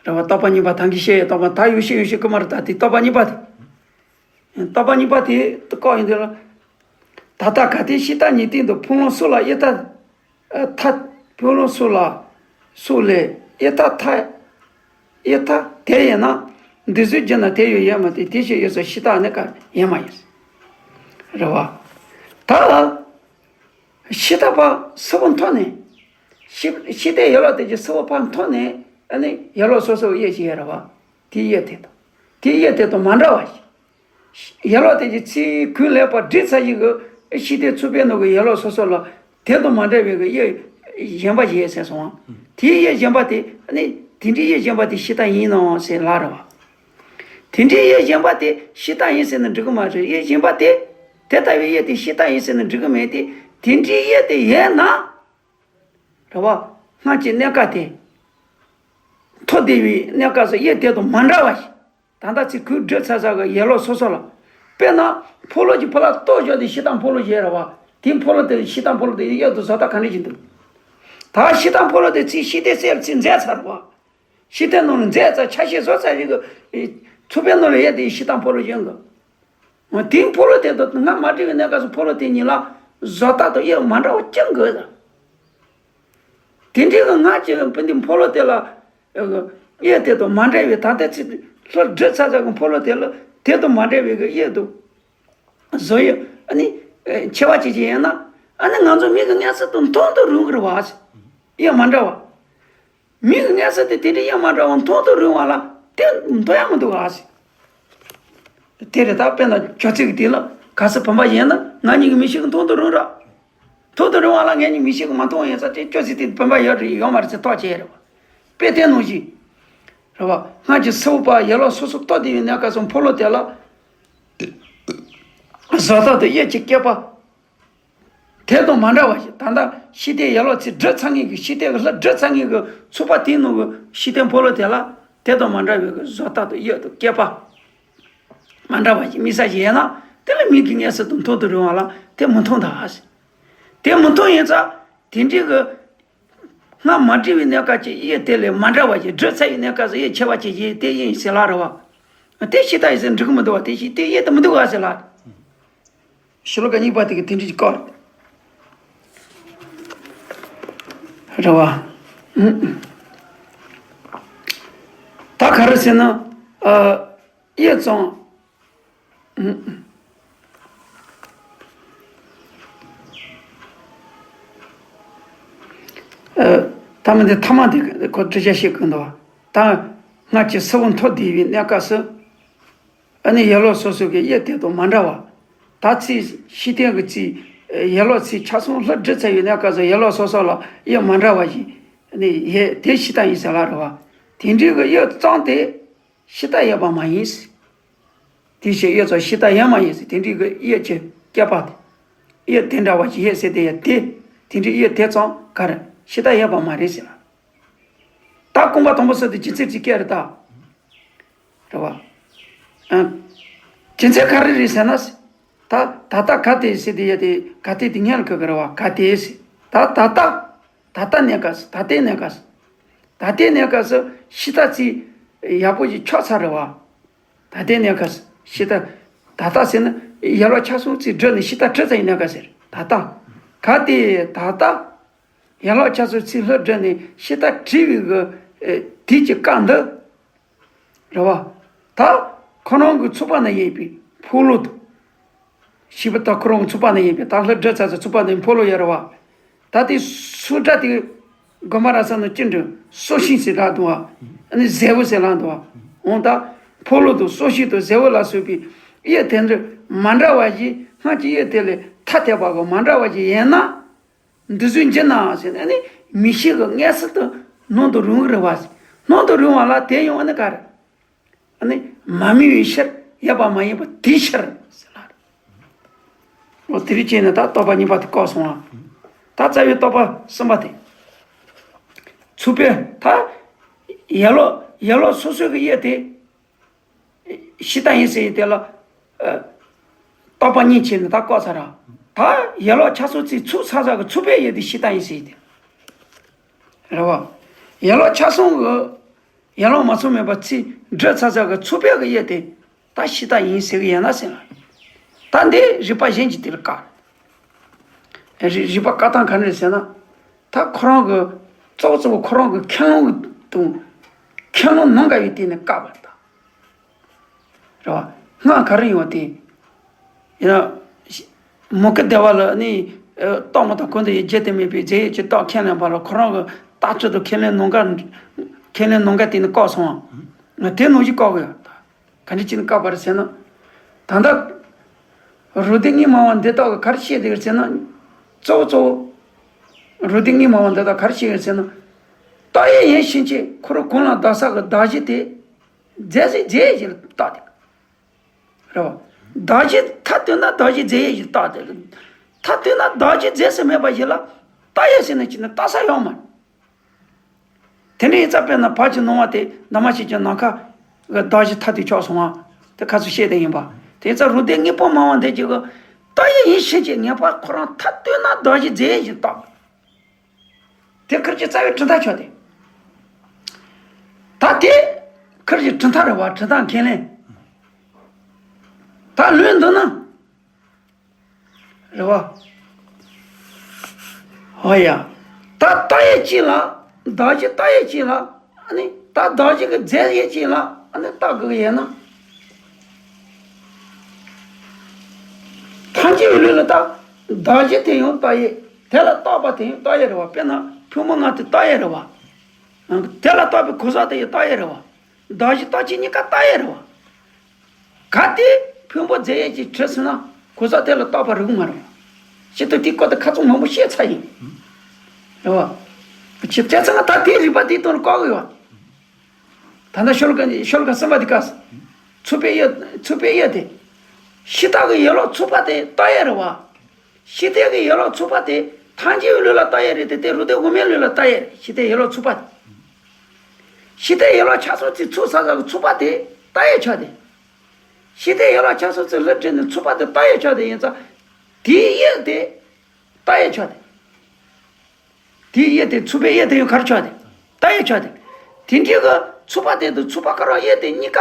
རེད་བ། རྟོག་པ་གཉིས་པ་ད་གིན་བཤད་ཡོད། རྟོག་པ་ད་ཡོད་བཤད་ཡོད་བཤད་ཀྱི་མ་རེད། ད་དེ་རྟོག་པ་གཉིས་པ་དེ། རྟོག་པ་གཉིས་པ་དེ་བཀག་ཡིན་དུས་ལ། ད་ལྟ་གལ་ཏེ་ཕྱི་ལྟར་ཉིད་སྟེང་དུ་ཕུང་ལོང་སུ་ལ་ཡེ་ཐ། ཨ། ཐ། ཕུང་ལོང་སུ་ལ། སུ་ལས་ཡེ་ཐ་ཐ། ཡེ་ཐ་དེ་ཡིན་ན། འདི་ཚོའི་རྒྱུད་ན་དེ་ཡོད་ཡོད་མ་དེ་དེ་ཞིག་ཡོད་ས་ཕྱི་ལྟར་ནི་ག་ཡེ་མ་ཡིན། རེད་བ། ད་ཕྱི་ལྟར་པ་གསལ་པོ་མཐོང་ནས། ཕྱི་ཕྱི་ལྟར་ཡེ་ལོག་དེ་ཀྱི་གསལ་པོ་ཕར་མཐོང་ནས། ཨ་ནི་ཡེ་ལོག་སོ་སོ་ཡེ་ཞིག་ཡོད་རེད་བ། དེ་ཡེ་དེ་དང་དེ་ཡེ་དེ་དང་མ་འདྲ་བ་ཞིག་ཡེ་ལོག་དེ་ཀྱི་ཚིག་གུན་ལེགས་པར་བསྒྲིགས་ཚར་ཞིག་གི་ཕྱི་ལྟར་ཚུར་ཕན་ནོ་གི་ཡེ་ལོག་སོ་སོ་ལ་དེ་དང་མ་འདྲ་བའི་གི་ཡེ་གཞན་པ་ཞིག་ཟེར་སོང་བ། དེའི་ཡེ་གཞན་པ་དེ་ནི་དེ་འདྲའི་ཡེ་གཞན་པ་དེ་ཕྱི་ལྟར་ཡིན་ནོ་ཟེར་ལབ་རེད་བ། དེ་འདྲའི་ཡེ་གཞན་པ་དེ་ཕྱི་ལྟར་ཡིན་ཟེར་ན་འགྲིག་གི་མ་རེད། ཡེ་གཞན་པ་དེ་དེ་ལྟ་བུའི་ཡེ་དེ་ཕྱི་ལྟར་ཡིན་ཟེར་ན་འགྲིག་གི་མེད་དེ། དེ་འདྲའི་ཡེ་དེ་ཡོད་ན། རེད་བ། སྔར་གྱི་གནས་སྐབས་དེ། མཐོ་བདེ་བའི་གནས་སྐབས་སུ་ཡེ་དེ་དང་མ་འདྲ་བ་ཞིག་ད་ལྟ་ཚིག་གུན་བསྒྲིགས་ཚར་ཚར་གི་ཡེ་ལོག་སོ་སོ་ལ། དཔེར་ན། འཕོ་ལོ་གྱི་ཕོ་ལ་ལྟོ་བཞག་དེ་ཕྱི་ལྟར་འཕོ་ལོ་ཞིག་རེད་བ། དེ་འཕོ་ལོ་དེ་ཕྱི་ལྟར་འཕོ་ལོ་དེ་གཡས་དང་བཟོ་ལྟ་ག་འདྲ་ཞིག་འདུག་ད་ཕྱི་ལྟར་འཕོ་ལོ་དེ་ཚིག་ཕྱི་ལྟར་གསལ་ཚིག་མཛད་ཚར་བ། ཕྱི་ལྟར་ནང་ལ་མཛད་ཚར། ཆ་ཤས་བཟོ་ཚར་ཞིག་གི་ཚུར་ཕན་ནང་ལ་ཡེ་དེ་ཕྱི་ལྟར་འཕོ་ལོ་ཞིག་གི་འོ། དེའི་འཕོ་ལོ་དེ་དང་སྔར་མ་བསྒྲིགས་པའི་གནས་སྐབས་སུ་འཕོ་ལོ་དེ་གཉིས་ལ་བཟོ་ལྟ་དང་དབྱིབས་མ་འདྲ་བ་ཅང་དགོས་དང་། དེ་འདྲའི་གི་སྔར་གྱི་དཔེ་འདི་འཕོ་ལོ་དེ་ལ་དབྱིབས་དེ་དང་མ་འདྲ་བའི་ད་ལྟའི་ཚིག་ལྷུར་བསྒྲིགས་ཚར་ཚར་གི་འཕོ་ལོ་དེ་ལ་དེ་དང་མ་འདྲ་བའི་གི་དབྱིབས་དང་བཟོ་དབྱིབས་ཨ་ནི་ཁྱད་པར་ཅིག་ཅིག་ཡིན་ན། ཨ་ནི་ང་ཚོ་མིག་གི་མངོན་གསལ་དང་མཐོང་དུ་རུང་གི་རེད་བ། དབྱིབས་མ་འདྲ་བ། མིག་གི་མངོན་གསལ་དེ་དེ་འདྲའི་དབྱིབས་མ་འདྲ་བ་མཐོང་དུ་རུང་བ་ལ་དེ་མཐོང་ཡག་མི་འདུག་ག་ཟེར། དེ་རེད། ད་དཔེར་ན་ཅོག་ཙེ་གི་དེ་ལ་ག་ས་བུམ་པ་ཡིན་ན་ང་གཉིས་ཀྱི་མིག་ཤེས་ཀྱིས་མཐོང་དུ་རུང་ར། མཐོང་དུ་རུང་བ་ལ་ང་གཉིས་མིག་ཤེས་ཀྱིས་མ་མཐོང་ཡིན་ཙང་དེ་ཅོག་ཙེ་དེ་བུམ་པ་ཡོད་རེད་ཡོད་མ་རེད་ཟེར་ཐག་བཅད་རེད་བ། དཔེ་དེ་ནང་བཞིན། རེད་བ། སྔར་གྱི་གསལ་པོ་པ་ཡེ་ལོག་སོ་སོ་ལྟོ་བདེ་བའི་གནས་སྐབས་སུ་འཕོ་ལོ་དེ་ལ། བཟོ་ལྟ་དང་དབྱིབས་ཀྱི་སྐྱེད་པ། དེ་དང་མ་འདྲ་བ་ཞིག་ད་ལྟ་ཕྱི་ལྟར་ཡེ་ལོག་ཚིག་བསྒྲིགས་ཚར་མཁན་གྱི་ཕྱི་ལྟར་གྱི་ལྷུར་བསྒྲིགས་ཚར་མཁན་གྱི་ཚུགས་པ་དེའི་ནང་གི་ཕྱི་ལྟར་འཕོ་ལོ་དེ་ལ་དེ་དང་མ་འདྲ་བའི་གི་བཟོ་ལྟ་དང་དབྱིབས་དང་སྐྱེད་པ་མ་འདྲ་བ་ཞིག་དམིགས་བསལ་ཞིག་ཡོད་ན། དེ་ལ་མིག་གི་མངོན་གསལ་དང་མཐོང་དུ་རུང་བ་ལ་དེ་མི་མཐོང་ད་ཟེར། དེ་མི་མཐོང་ཡིན་ཙང་དེ་འདྲའི་གི་སྔར་མ་བསྒྲིགས་པའི་གནས་སྐབས་ཀྱི་དབྱིབས་དེ་ལས་མ་འདྲ་བ་ཞིག་བསྒྲིགས་ཚར་བའི་གནས་སྐབས་སུ་དབྱིབས་ཁྱད་པར་ཅན་ཞིག་དེ་ཡིན་ཟེར་ལབ་རེད་བ། དེ་ཕྱི་ལྟར་ཡིན་ཟེར་འགྲིག་གི་མི་འདུག་བ། དེ་ཞིག་དེ་དབྱིབས་དེ་མི་འདུག་ག་ཟེར་ལབ། ཤོ་ལོ་ཀ་གཉིས་པ་དེ་གི་དེ་འདྲ་ཞིག་བཀག་རེད་བ། ཨུ། ད་ག་རེ་ཟེར་ན། ཨ། དབྱིབས་ཙམ། ཨུ། ཨ། ད་མི་འདི་ཐ་མ་འདི་ཁོ་འགྲེལ་བཤད་བྱེད་དགོས་འདུག་བ། ད་སྔར་གྱི་གསལ་པོ་མཐོ་བདེ་བའི་གནས་སྐབས་སུ། ཨ་ནི་ཡེ་ལོག་སོ་སོ་གི་དབྱིབས་དེ་དང་མ་འདྲ་བ། ད་ཚིག་ཕྱི་ལྟར་གྱི་ཚིག་ཡེ་ལོག་ཚིག་ཆ་ཚང་ལྷུར་བསྒྲིགས་ཚར་བའི་གནས་སྐབས་སུ་ཡེ་ལོག་སོ་སོ་ལ་དབྱིབས་མ་འདྲ་བ་ཞིག་ནི་ཡོད། དེ་ཕྱི་ལྟར་ཡིན་ཟེར་ལབ་རེད་བ། དེ་འདྲའི་གི་དབྱིབས་ཙམ་དེ་ཕྱི་ལྟར་ཡོད་པ་མ་ཡིན། དེ་ཕྱིར་དབྱིབས་ཙམ་ཕྱི་ལྟར་ཡོད་མ་ཡིན་ཟེར། དེ་འདྲའི་གི་དབྱིབས་ཀྱི་སྐྱེད་པ་དེ། དབྱིབས་དེ་འདྲ་བ་ཞིག་ཡོད་ཟེར་དེ་ཡང་དེ། དེ་འདྲའི་དབྱིབས་དེ་ཙམ་ག་རེ་ཕྱི་ལྟར་ཡོད་པ་མ་རེད་ཟེར་ལ། ད་རྐང་པ་དང་པོ་སོ་དེ་རྒྱུ་མཚན་ཅིག་སྐྱེ་རེད་ད། རེད་བ། ཨ། རྒྱུ་མཚན་ག་རེ་རེད་ཟེར་ན། ད་ད་ལྟ་གལ་ཏེ་ཟེར་དེ་ཡ་དེ་གལ་ཏེ་དེ་སྔོན་ལ་གོ་གི་རེད་བ། གལ་ཏེ་ཟེར། ད་ད་ལྟ། ད་ལྟ་གནས་སྐབས་སུ། ད་ལྟའི་གནས་སྐབས་སུ། ད་ལྟའི་གནས་སྐབས་སུ་ཕྱི་ལྟར་ཚིག་ཡག་པོ་ཞིག་ཆགས་ཚར་རེད་བ། ད་ལྟའི་གནས་སྐབས་སུ་ཕྱི་ལྟར། ད་ལྟ་ཟེར་ན་ཡན་ལག་ཆ་ཚང་ཚིག་བསྒྲིགས་ནས་ཕྱི་ལྟར་བྲིས་ཚར་བའི་གནས་སྐབས་ཟེར། ད་ལྟ། གལ་ཏེ་ད་ལྟ། ཡན་ལག་ཆ་ཚང་ཚིག་ལྷུར་བསྒྲིགས་ནས་ཕྱི་ལྟར་བྲིས་པའི་གི། ཨེ། དུས་ཀྱི་སྐབས་འདི། རེད་བ། ད་ཁོ་རང་གི་ཚུགས་པ་ན་ཡོད་པའི་འཕོ་ལོ་དང་། ཤེས་པ་ད་ཁོ་རང་གི་ཚུགས་པ་ན་ཡོད་པའི་ད་ལྷུར་བསྒྲིགས་ཚར་ཚར་ཚུགས་པ་ན་འཕོ་ལོ་ཡོད་རེད་བ། ད་དེ་སུ་འདྲ་དེ་དགོན་པ་ར་ས་ནང་ཅི་འདྲ་སྲོག་ཤིང་ཟེར་ལབ་འདུག་བ། ཨ་ནི་ཟེ་བོ་ཟེར་ལབ་འདུག་བ། འོང་ད་འཕོ་ལོ་དང་སྲོག་ཤིང་དང་ཟེ་བོ་ལ་སོགས་པའི་དབྱིབས་དེ་འདྲ་མ་འདྲ་བ་ཞིག་སྔར་གྱི་དབྱིབས་དེ་ལས་ཐ་དད་པ་གི་མ་འདྲ་བ་ཞིག་ཡིན་ན། འདི་ཚོའི་རྒྱུད་ན་ཟེར་ནས་ནི་མིག་ཤེས་ཀྱི་མངོན་གསལ་དུ་སྣང་དུ་རུང་གི་རེད་བ། སྣང་དུ་རུང་བ་ལ་དེ་ཡང་ཨ་ནི་ག་རེ། ཨ་ནི་མ་དམིགས་པའི་ཕྱིར་ཡོད་པ་མ་ཡིན་པ་དེའི་ཕྱིར་ཟེར་ལ། འོ་དེ་རིགས་བྱས་ནས་ད་རྟོག་པ་གཉིས་པ་དེ་བཀག་སོང་བ། ད་རྩ་བའི་རྟོག་པ་གསུམ་པ་དེ། ཚུགས་པའི་ད་ཡན་ལག་ཡན་ལག་སོ་སོའི་གི་དབྱིབས་དེ། ཕྱི་ལྟར་ཡིན་ཟེར་ཡི་དེ་ལ། ཨ། རྟོག་པ་གཉིས་བྱས་ནས་ད་བཀག་ཚར་ར། ད་ཡན་ལག་ཆ་ཚང་ཚིག་ཚུགས་ཚར་ཚར་གི་ཚུགས་པའི་དབྱིབས་དེ་ཕྱི་ལྟར་ཡིན་ཟེར་ཡི་དེ། རེད་བ། ཡན་ལག་ཆ་གསུམ་གྱི་ཡན་ལག་མ་ཚང་མེད་པ་ཚིག་འབྲི་ཚར་ཚར་གྱི་ཚོགས་པའི་གི་དབྱིབས་དེ་ད་ཤི་རྟ་ཡིན་ཟེར་གི་ཡིན་ན་ཟེར་ལ། ད་འདི་རིགས་པ་གཞན་གྱིས་དེ་ལ་བཀག་རིགས་རིགས་པ་བཀག་སྟངས་ག་འདྲ་རེད་ཟེར་ན། ད་ཁོ་རང་གི་གཙོ་བོ་གཙོ་བོ་ཁོ་རང་གི་ཁས་བླངས་དང་ཁས་བླངས་ནང་འགལ་བའི་སྟེང་ནས་བཀག་པ་རེད་ད། རེད་བ། སྔགས་ག་རེ་ཡོད་དེ། ཡིན་ན། མུ་གེ་བདེ་བ་ལ་ནི། རྟགས་མ་དང་གོང་དུ་ཡི་རྒྱུ་དེ་མེད་པའི་རྫས་ཡོད་ཀྱི་རྟགས་ཁས་ལེན་པ་ལ་ཁོ་རང་གི་རྟགས་ཚུལ་དུ་ཁས་ལེན་ནང་འགལ། ཁས་ལེན་ནང་འགལ་དེ་ནི་བཀག་སོང་བ། དེ་ནང་བཞིན་བཀག་གི་ཡོད། ག་འདྲ་ཅིག་ནི་བཀག་པ་རེད་ཟེར་ན། ད་ལྟ། རུ་སྡེ་གཉིས་སྨྲ་བ་འདི་དག་གིས་ག་རེ་བཤད་དེ་ཟེར་ན། གཙོ་བོ་གཙོ་བོ། རུ་སྡེ་གཉིས་སྨྲ་བ་འདི་དག་ག་རེ་བཤད་ཡོད་ཟེར་ན། རྟགས་ཡོད་ཡིན་ཕྱིན་ཆད་ཁོ་རང་གོང་ལ་བརྡ་གསར་གྱི་བརྡ་གཞི་དེ། རྫས་སུ་རྫས་ཡོད་ཞིག་ལ་བཏགས་ཏེ། རེད་བ། བརྡ་གཞི་མཐའ་བཏོན་ན་བརྡ་གཞི་རྫས་ཡོད་ཞིག་ལ་བཏགས་ཏེ། མཐའ་བཏོན་ན་བརྡ་གཞི་རྫས་སུ་མེད་པ་ཞིག་ལ་རྟགས་ཡོད་ཟེར་ནས་ཅི་ནས་བཏགས་ས་ཡོད་མ་རེད། དེ་འདྲ་ཡིན་ཙང་དཔེར་ན་བར་གྱི་སྣང་བ་དེ་འདབ་མ་བྱས་ཀྱང་ནམ་མཁའ་གི་བརྡ་གཞི་མཐའ་དེ་ཆགས་སོང་བ། དེ་ཁ་ཚུར་བཤད་དེ་ཡིན་པ། དེ་ཡིན་ཙང་རུ་སྡེ་གཉིས་པོ་སྨྲ་བ་འདི་གཅིག་གི་རྟགས་ཡོད་ཡིན་ཕྱིན་ཆད་ངེས་པར་ཁོ་རང་མཐའ་བཏོན་ན་བརྡ་གཞི་རྫས་ཡོད་ཞིག་ལ་བཏགས། དེ་ཁུར་གྱི་རྩ་བའི་གྲུབ་མཐའ་ཆགས་ཏེ། ད་དེ་ཁུར་གྱི་གྲུབ་མཐའ་རེད་བ། གྲུབ་མཐའ་ཁས་ལེན། ད་ལུས་འདི་ན། རེད་བ། ཧོ་ཡ། ད་རྟགས་ཡོད་ཅིག་ལ། བརྡ་གཞི་རྟགས་ཡོད་ཅིག་ལ། ཨ་ནི་ད་བརྡ་གཞི་གི་རྫས་ཡོད་ཅིག་ལ་ཨ་ནི་བཏགས་དགོས་ཀྱི་ཡོད་ན། ཐམས་ཅད་པའི་ལུས་ལ་ད་བརྡ་གཞི་དེ་ཡང་རྟགས་ཡོད། དེ་ལ་བཏགས་པ་དེ་ཡང་རྟགས་ཡོད་རེད་བ། དཔེར་ན་ཕུང་པོ་ལྔ་དེ་རྟགས་ཡོད་རེད་བ། དེ་ལ་བཏགས་པའི་གོ་ས་དེ་ཡང་རྟགས་ཡོད་རེད་བ། བརྡ་གཞི་རྟགས་ཅན་གཉིས་ཀ་རྟགས་ཡོད་རེད་བ། གལ་ཏེ་ཕུང་པོ་རྫས་ཡོད་ཅིག་གྲུབ་སོང་ན་གོ་ས་དེ་ལ་བཏགས་པ་རིགས་མ་རེད་བ། ཅི་ལྟར་དེའི་སྐོར་དུ་ཁ་ཚོན་མང་པོ་བཤད་ཚར་ཡིན། རེད་བ། ཅི་བྱས་ཙང་ད་དེའི་རིགས་པ་དེའི་དོན་བཀག་གི་ཡོད། ད་ལྟ་ཤོ་ལོ་ཀ་ཤོ་ལོ་ཀ་གསུམ་པ་དེ་ག། ཚོགས་པའི་དབྱིབས། ཚོགས་པའི་དབྱིབས་དེ། ཕྱི་རྟགས་ཀྱི་ཡན་ལག་ཚོགས་པ་དེ་རྟགས་ཡོད་རེད་བ། ཕྱི་རྟགས་ཀྱི་ཡན་ལག་ཚོགས་པ་དེ་ཐམས་ཅད་པའི་ལུས་ལ་རྟགས་ཡོད་རེད་དེ། དེ་རུ་སྡེ་དབུ་མའི་ལུས་ལ་རྟགས་ཡོད་རེད། ཕྱི་རྟགས་ཡན་ལག་ཚོགས་པ་དེ། ཕྱི་རྟགས་ཡན་ལག་ཆ་གསུམ་ཚིག་ཚོགས་ས་ས་གི་ཚོགས་པ་དེ་རྟགས་ཡོད་ཆགས་ཏེ། ཕྱི་རྟགས་ཡན་ལག་ཆ་གསུམ་ཚིག་ལུས་འབྲེལ་ནས་ཚོགས་པ་དེ་རྟགས་ཡོད་ཆགས་ཏེ་ཡིན་ཙང་། དེའི་དབྱིབས་དེ་རྟགས་ཡོད་ཆགས་ཏེ། དེའི་དབྱིབས་དེ་ཚོགས་པའི་དབྱིབས་དེ་ཡང་ག་རེ་ཆགས་ཏེ། རྟགས་ཡོད་ཆགས་ཏེ། དེ་འདྲའི་གི་ཚོགས་པ་དེ་དང་ཚོགས་པ་ཁོ་རང་དབྱིབས་དེ་གཉིས་ཀ་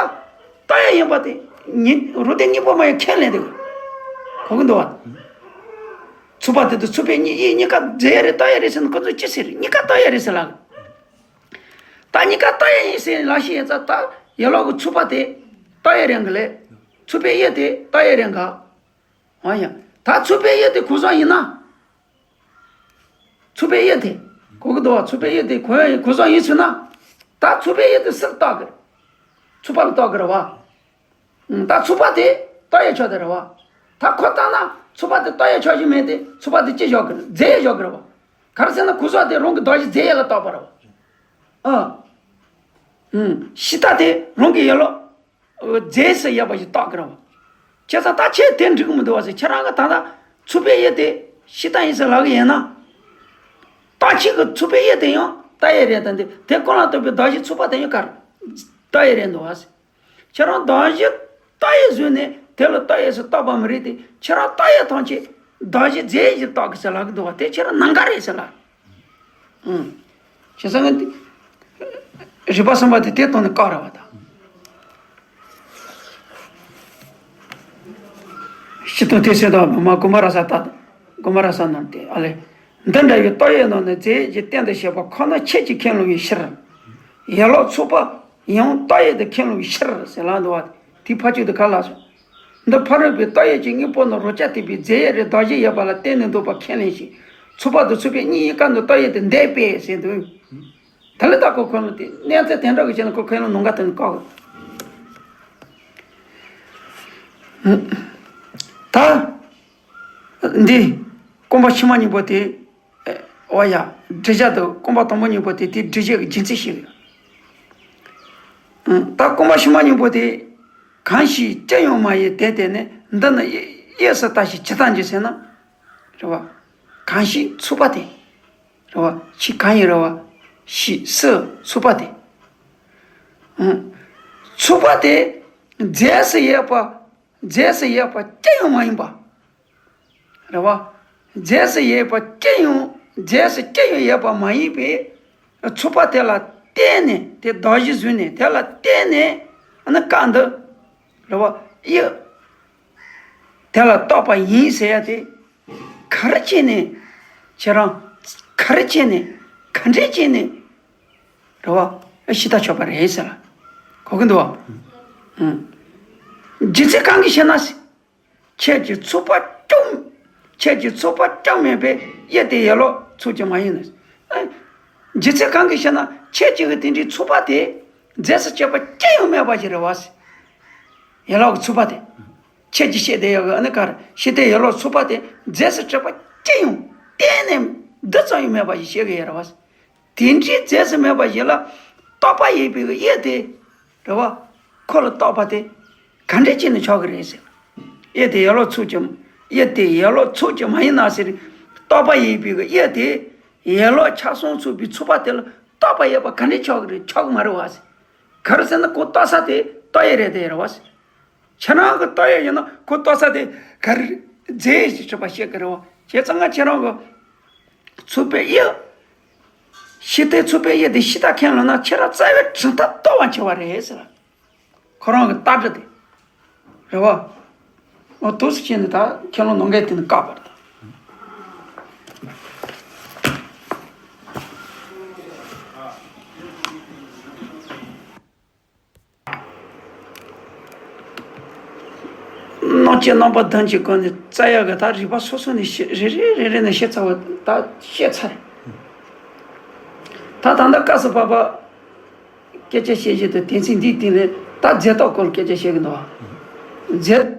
རྟགས་ཡོད་ཡིན་པ་དེ་ཉིད་རུ་སྡེ་གཉིས་པོ་མ་ཡང་ཁས་ལེན་དེ་གོ་གི་འདུག་བ། ཚོགས་པ་དེ་དང་ཚོགས་པའི་གཉིས་དབྱིབས་གཉིས་ཀ་རྫས་ཡོད་རེད་རྟགས་ཡོད་རེད་ཟེར་ན་ཁོ་ཚོས་ཅི་ཟེར། གཉིས་ཀ་རྟགས་ཡོད་རེད་ཟེར་ལབ། ད་གཉིས་ཀ་རྟགས་ཡོད་ཡིན་ཟེར་ལབ་ཤེས་ཡིན་ཙང་ད་ཡན་ལག་གི་ཚོགས་པ་དེ་རྟགས་ཡོད་རེད་ག་ལེ། ཚོགས་པའི་དབྱིབས་དེ་རྟགས་ཡོད་རེད་ག། འོ་ཡ། ད་ཚོགས་པའི་དབྱིབས་དེ་གོ་ས་ཡིན་ན། ཚོགས་པའི་དབྱིབས་དེ། གོ་གི་འདུག་བ། ཚོགས་པའི་དབྱིབས་དེ་གོ་ཡ་ཡིན། གོ་ས་ཡིན་ཟེར་ན། ད་ཚོགས་པའི་དབྱིབས་དེ་སུ་ལ་བཏགས་ཀྱི་རེད། ཚོགས་པ་ལ་བཏགས་ཀྱི་རེད་བ། ཨང་། ད་ཚོགས་པ་དེ་རྟགས་ཡོད་ཆགས་དེ་རེད་བ། ད་ཁོ་ལྟ་ན་ཚོགས་པ་དེ་རྟགས་ཡོད་ཆགས་ཀྱི་མེད་དེ། ཚོགས་པ་དེ་ཅི་བཞག་གི་རེད། རྫས་ཡོད་བཞག་གི་རེད་བ། ག་རེ་ཟེར་ན་གོ་ས་དེ་རང་གི་བརྡ་གཞི་རྫས་ཡོད་ལ་བཏགས་པ་རེད་བ། ཨ། ཨང་། ཕྱི་རྟགས་དེ་རང་གི་ཡན་ལག་རྫས་སུ་ཡོད་པ་ཞིག་བཏགས་ཀྱི་རེད་བ། བྱས་ཙང་ད་ཁྱེད་དེ་འགྲིག་གི་མི་འདུག་བ་ཟེར། ཁྱེད་རང་གི་ད་ལྟ་ཚོགས་པའི་དབྱིབས་དེ་ཕྱི་རྟགས་ཡིན་ཟེར་ལབ་གི་ཡིན་ན། རྟགས་ཆོས་ཀྱི་ཚོགས་པའི་དབྱིབས་དེ་ཡང་རྟགས་ཡོད་རེད་དང་། དེ་དེ་ཀུན་ལ་ལྟོས་པའི་བརྡ་གཞི་ཚོགས་པ་དེ་ཡང་ག་རེ་རྟགས་ཡོད་རེད་འདུག་བ་ཟེར། ཁྱེད་རང་བརྡ་གཞི་རྟགས་ཡོད་བཟོས་ནས་དེ་ལ་རྟགས་ཡོད་ཟེར་བཏགས་པ་མ་རེད་དེ། ཁྱེད་རང་རྟགས་ཡོད་ཐམས་ཅད་བརྡ་གཞི་རྫས་ཞིག་བཏགས་ཀྱི་ཟེར་ལབ་གི་འདུག་བ། དེ་ཁྱེད་རང་ནང་འགལ་རེད་ཟེར་ལབ། ཨང་། བྱས་ཙང་ང་འདི། རིགས་པ་གསུམ་པ་དེ་དེ་སྟེང་ནས་བཀག་ར་བ་དང་། སྤྱིར་བཏང་དེ་སེམས་དང་མ་གོམས་པ་ར་ས་ལྟ། གོམས་པ་ར་ས་རྣམས་ཏེ་ཨ་ལས། འདི་འདྲ་བའི་རྟགས་ཡོད་རྣམས་ནི་རྫས་ཀྱི་སྟེང་དུ་བཤད་པ་ཁོ་ན་ཆོས་ཀྱི་ཁས་བླངས་པའི་ཕྱིར། ཡན་ལག་ཚོགས་པ་ཡང་རྟགས་ཡོད་དུ་ཁས་བླངས་པའི་ཕྱིར་ཟེར་ལབ་འདུག་བ། དེའི་ཕར་ཕྱོགས་དེ་ག་ལ་སོང་། འདི་ཕ་རོལ་པོའི་རྟགས་ཡོད་ཀྱི་དངོས་པོ་རྣམས་རང་རྐྱ་ཐུབ་པའི་རྫས་ཡོད་རེད་བརྡ་གཞི་ཡོད་པ་ལ་བརྟེན་ནས་འདོད་པ་ཁས་ལེན་ཞིང་། ཚོགས་པ་དང་ཚོགས་པའི་གཉིས་ཡིན་ཀ་འདི་རྟགས་ཡོད་དུ་འདོད་པས་ཟེར་འདུག་ད་ལྟ་ད་ཁོ་ཁས་བླངས་ཏེ་གནས་ཚད་དེ་འདྲ་གི་བྱས་ན་ཁོ་ཁས་བླངས་ནང་འགལ་དུ་བཀག་གི། ད། འདི། རྐང་པ་ཕྱི་མ་གཉིས་པོ་དེ། ཨོ་ཡ། འགྲེལ་བྱ་དང་རྐང་པ་དང་པོ་གཉིས་པོ་དེ་དེའི་འགྲེལ་བྱེད་ཀྱི་རྒྱུ་མཚན་ཞིག་ཡོད། ཨང་། ད་རྐང་པ་ཕྱི་མ་གཉིས་པོ་དེ། གང་ཞིག་ཅི་ཡང་མ་ཡིན་དེ་དེ་ནི་འདི་ནི་དབྱིབས་སུ་ལྟ་ཞིང་ཇི་ལྟར་འགྱུར་ཟེར་ན། རེད་བ། གང་ཞིག་ཚོགས་པ་དེ། རེད་བ། ཆོས་གང་ཡིན་རེད་བ། ཞིག་སུ་ཚོགས་པ་དེ། ཨང་། ཚོགས་པ་དེ་རྫས་སུ་ཡོད་པ། རྫས་སུ་ཡོད་པ་ཅི་ཡང་མ་ཡིན་པ། རེད་བ། རྫས་སུ་ཡོད་པ་ཅི་ཡང་རྫས་སུ་ཅི་ཡང་ཡོད་པ་མ་ཡིན་པའི་ཚོགས་པ་དེ་ལ་ བརྟེན་ནས་དེ་གདགས་གཞི་བཟུང་ནས་དེ་ལ་བརྟེན་ནས་ཨ་ནི་སྐབས་འདི་རེད་བ། དབྱིབས་དེ་ལ་རྟོག་པ་ཡིན་ཟེར་ཡ་དེ་ག་རེ་བྱས་ནས་ཁྱེད་རང་ག་རེ་བྱས་ནས་ག་འདྲས་བྱས་ནས་རེད་བ། ཤི་ཐག་ཆོད་པ་རེད་ཟེར་ལ་གོ་གི་འདུག་བ། ཨང་། རྒྱུ་མཚན་གང་གིས་ཤེ་ན་ཟེར། ཁྱེད་ཀྱི་ཚུགས་པ་བཅོམ། ཁྱེད་ཀྱི་ཚུགས་པ་བཅོམ་མེད་པའི་དབྱིབས་དེ་ཡེ་ལོག་ཚུགས་ཀྱི་མ་ཡིན་ནོ། ཨ། རྒྱུ་མཚན་གང་གིས་ཤེ་ན་ཁྱེད་ཀྱི་དེ་འདྲའི་ཚུགས་པ་དེ་རྫས་སུ་བྱས་པ་ཅི་ཡང་མེད་པ་ཞིག་རེད་བ་ཟེར། ཡེ་ལོག་གི་ཚུགས་པ་དེ། ཁྱེད་ཀྱི་ཤེས་དེ་ཡོད་གི་ཨ་ནི་ག་རེ་ཤེས་དེ་ཡེ་ལོག་ཚུགས་པ་དེ་རྫས་སུ་བྱས་པ་ཅི་ཡང་གཏན་ནས་འདི་ཙམ་ཡང་མེད་པ་ཞིག་ཤེས་གི་ཡོད་རེད་བ་ཟེར། དེ་འདྲའི་རྫས་སུ་མེད་པ་ཞིག་ལ་རྟོག་པ་ཡིན་པའི་གི་དབྱིབས་དེ་རེད་བ། ཁོ་ལ་རྟོག་པ་དེ་ག་འདྲས་བྱས་ནས་ཆོག་གི་རེད་ཟེར། དབྱིབས་དེ་ཡེ་ལོག་ཚུགས་ཀྱི་དབྱིབས་དེ་ཡེ་ལོག་ཚུགས་ཀྱི་མ་ཡིན་ན་ཟེར། རྟོག་པ་ཡིན་པའི་གི་དབྱིབས་དེ་ཡེ་ལོག་ཆགས་སོང་ཚུགས་པའི་ཚུགས་པ་དེ་ལ་རྟོག་པ་ཡོད་པ་ག་འདྲས་ཆོག་གི་རེད། ཆོག་གི་མ་རེད་བ་ཟེར། ག་རེ་ཟེར་ན་ཁོ་རྟོག་ས་དེ་རྟོག་ཡས་རེད་དེ་རེད་བ་ཟེར། ཁྱེད་རང་གི་ལྟོས་ཡ་ཡིན་ན་ཁོ་ལྟོས་ས་དེ་ག་རེ་རྫས་ཞིག་གྲུབ་པ་ཤེས་ཀྱི་རེད་བ། བྱས་ཙང་ང་ཁྱེད་རང་གི་ཚུགས་པའི་དབྱིབས། ཤེས་དེ་ཚུགས་པའི་དབྱིབས་དེ་ཤེས་རྟོགས་མཁན་ལ་ན་ཁྱེད་རང་རྩ་བའི་གྲུབ་མཐའ་རྟོགས་པ་བྱེད་པ་རེད་ཟེར། ཁོ་རང་གི་ལྟ་གྲུབ་དེ་རེད་བ། འོ་འདུག་སེ་བྱས་ནས་ད་ཁྱེད་རང་ནང་འགལ་དེ་ནི་བཀག་པ་རེད། རྣམ་བཅད་རྣམ་པ་བདུན་གྱི་སྒོ་ནས་རྩ་ཡ་གི་ད་རིགས་པ་སོ་སོ་ནས་ཤེས་རེ་རེ་རེ་རེ་ནས་ཤེས་ཚར་བ་ད་ཤེས་ཚར། ད་ད་ལྟ་སྐབས་སུ་བབ་པ་སྐད་ཆ་བཤད་བཞིན་དུ་དེ་ཚིག་འདིའི་སྟེང་ནས་ད་རྫས་རྟོག་སྐོར་སྐད་ཆ་བཤད་གི་འདུག་བ། རྫས་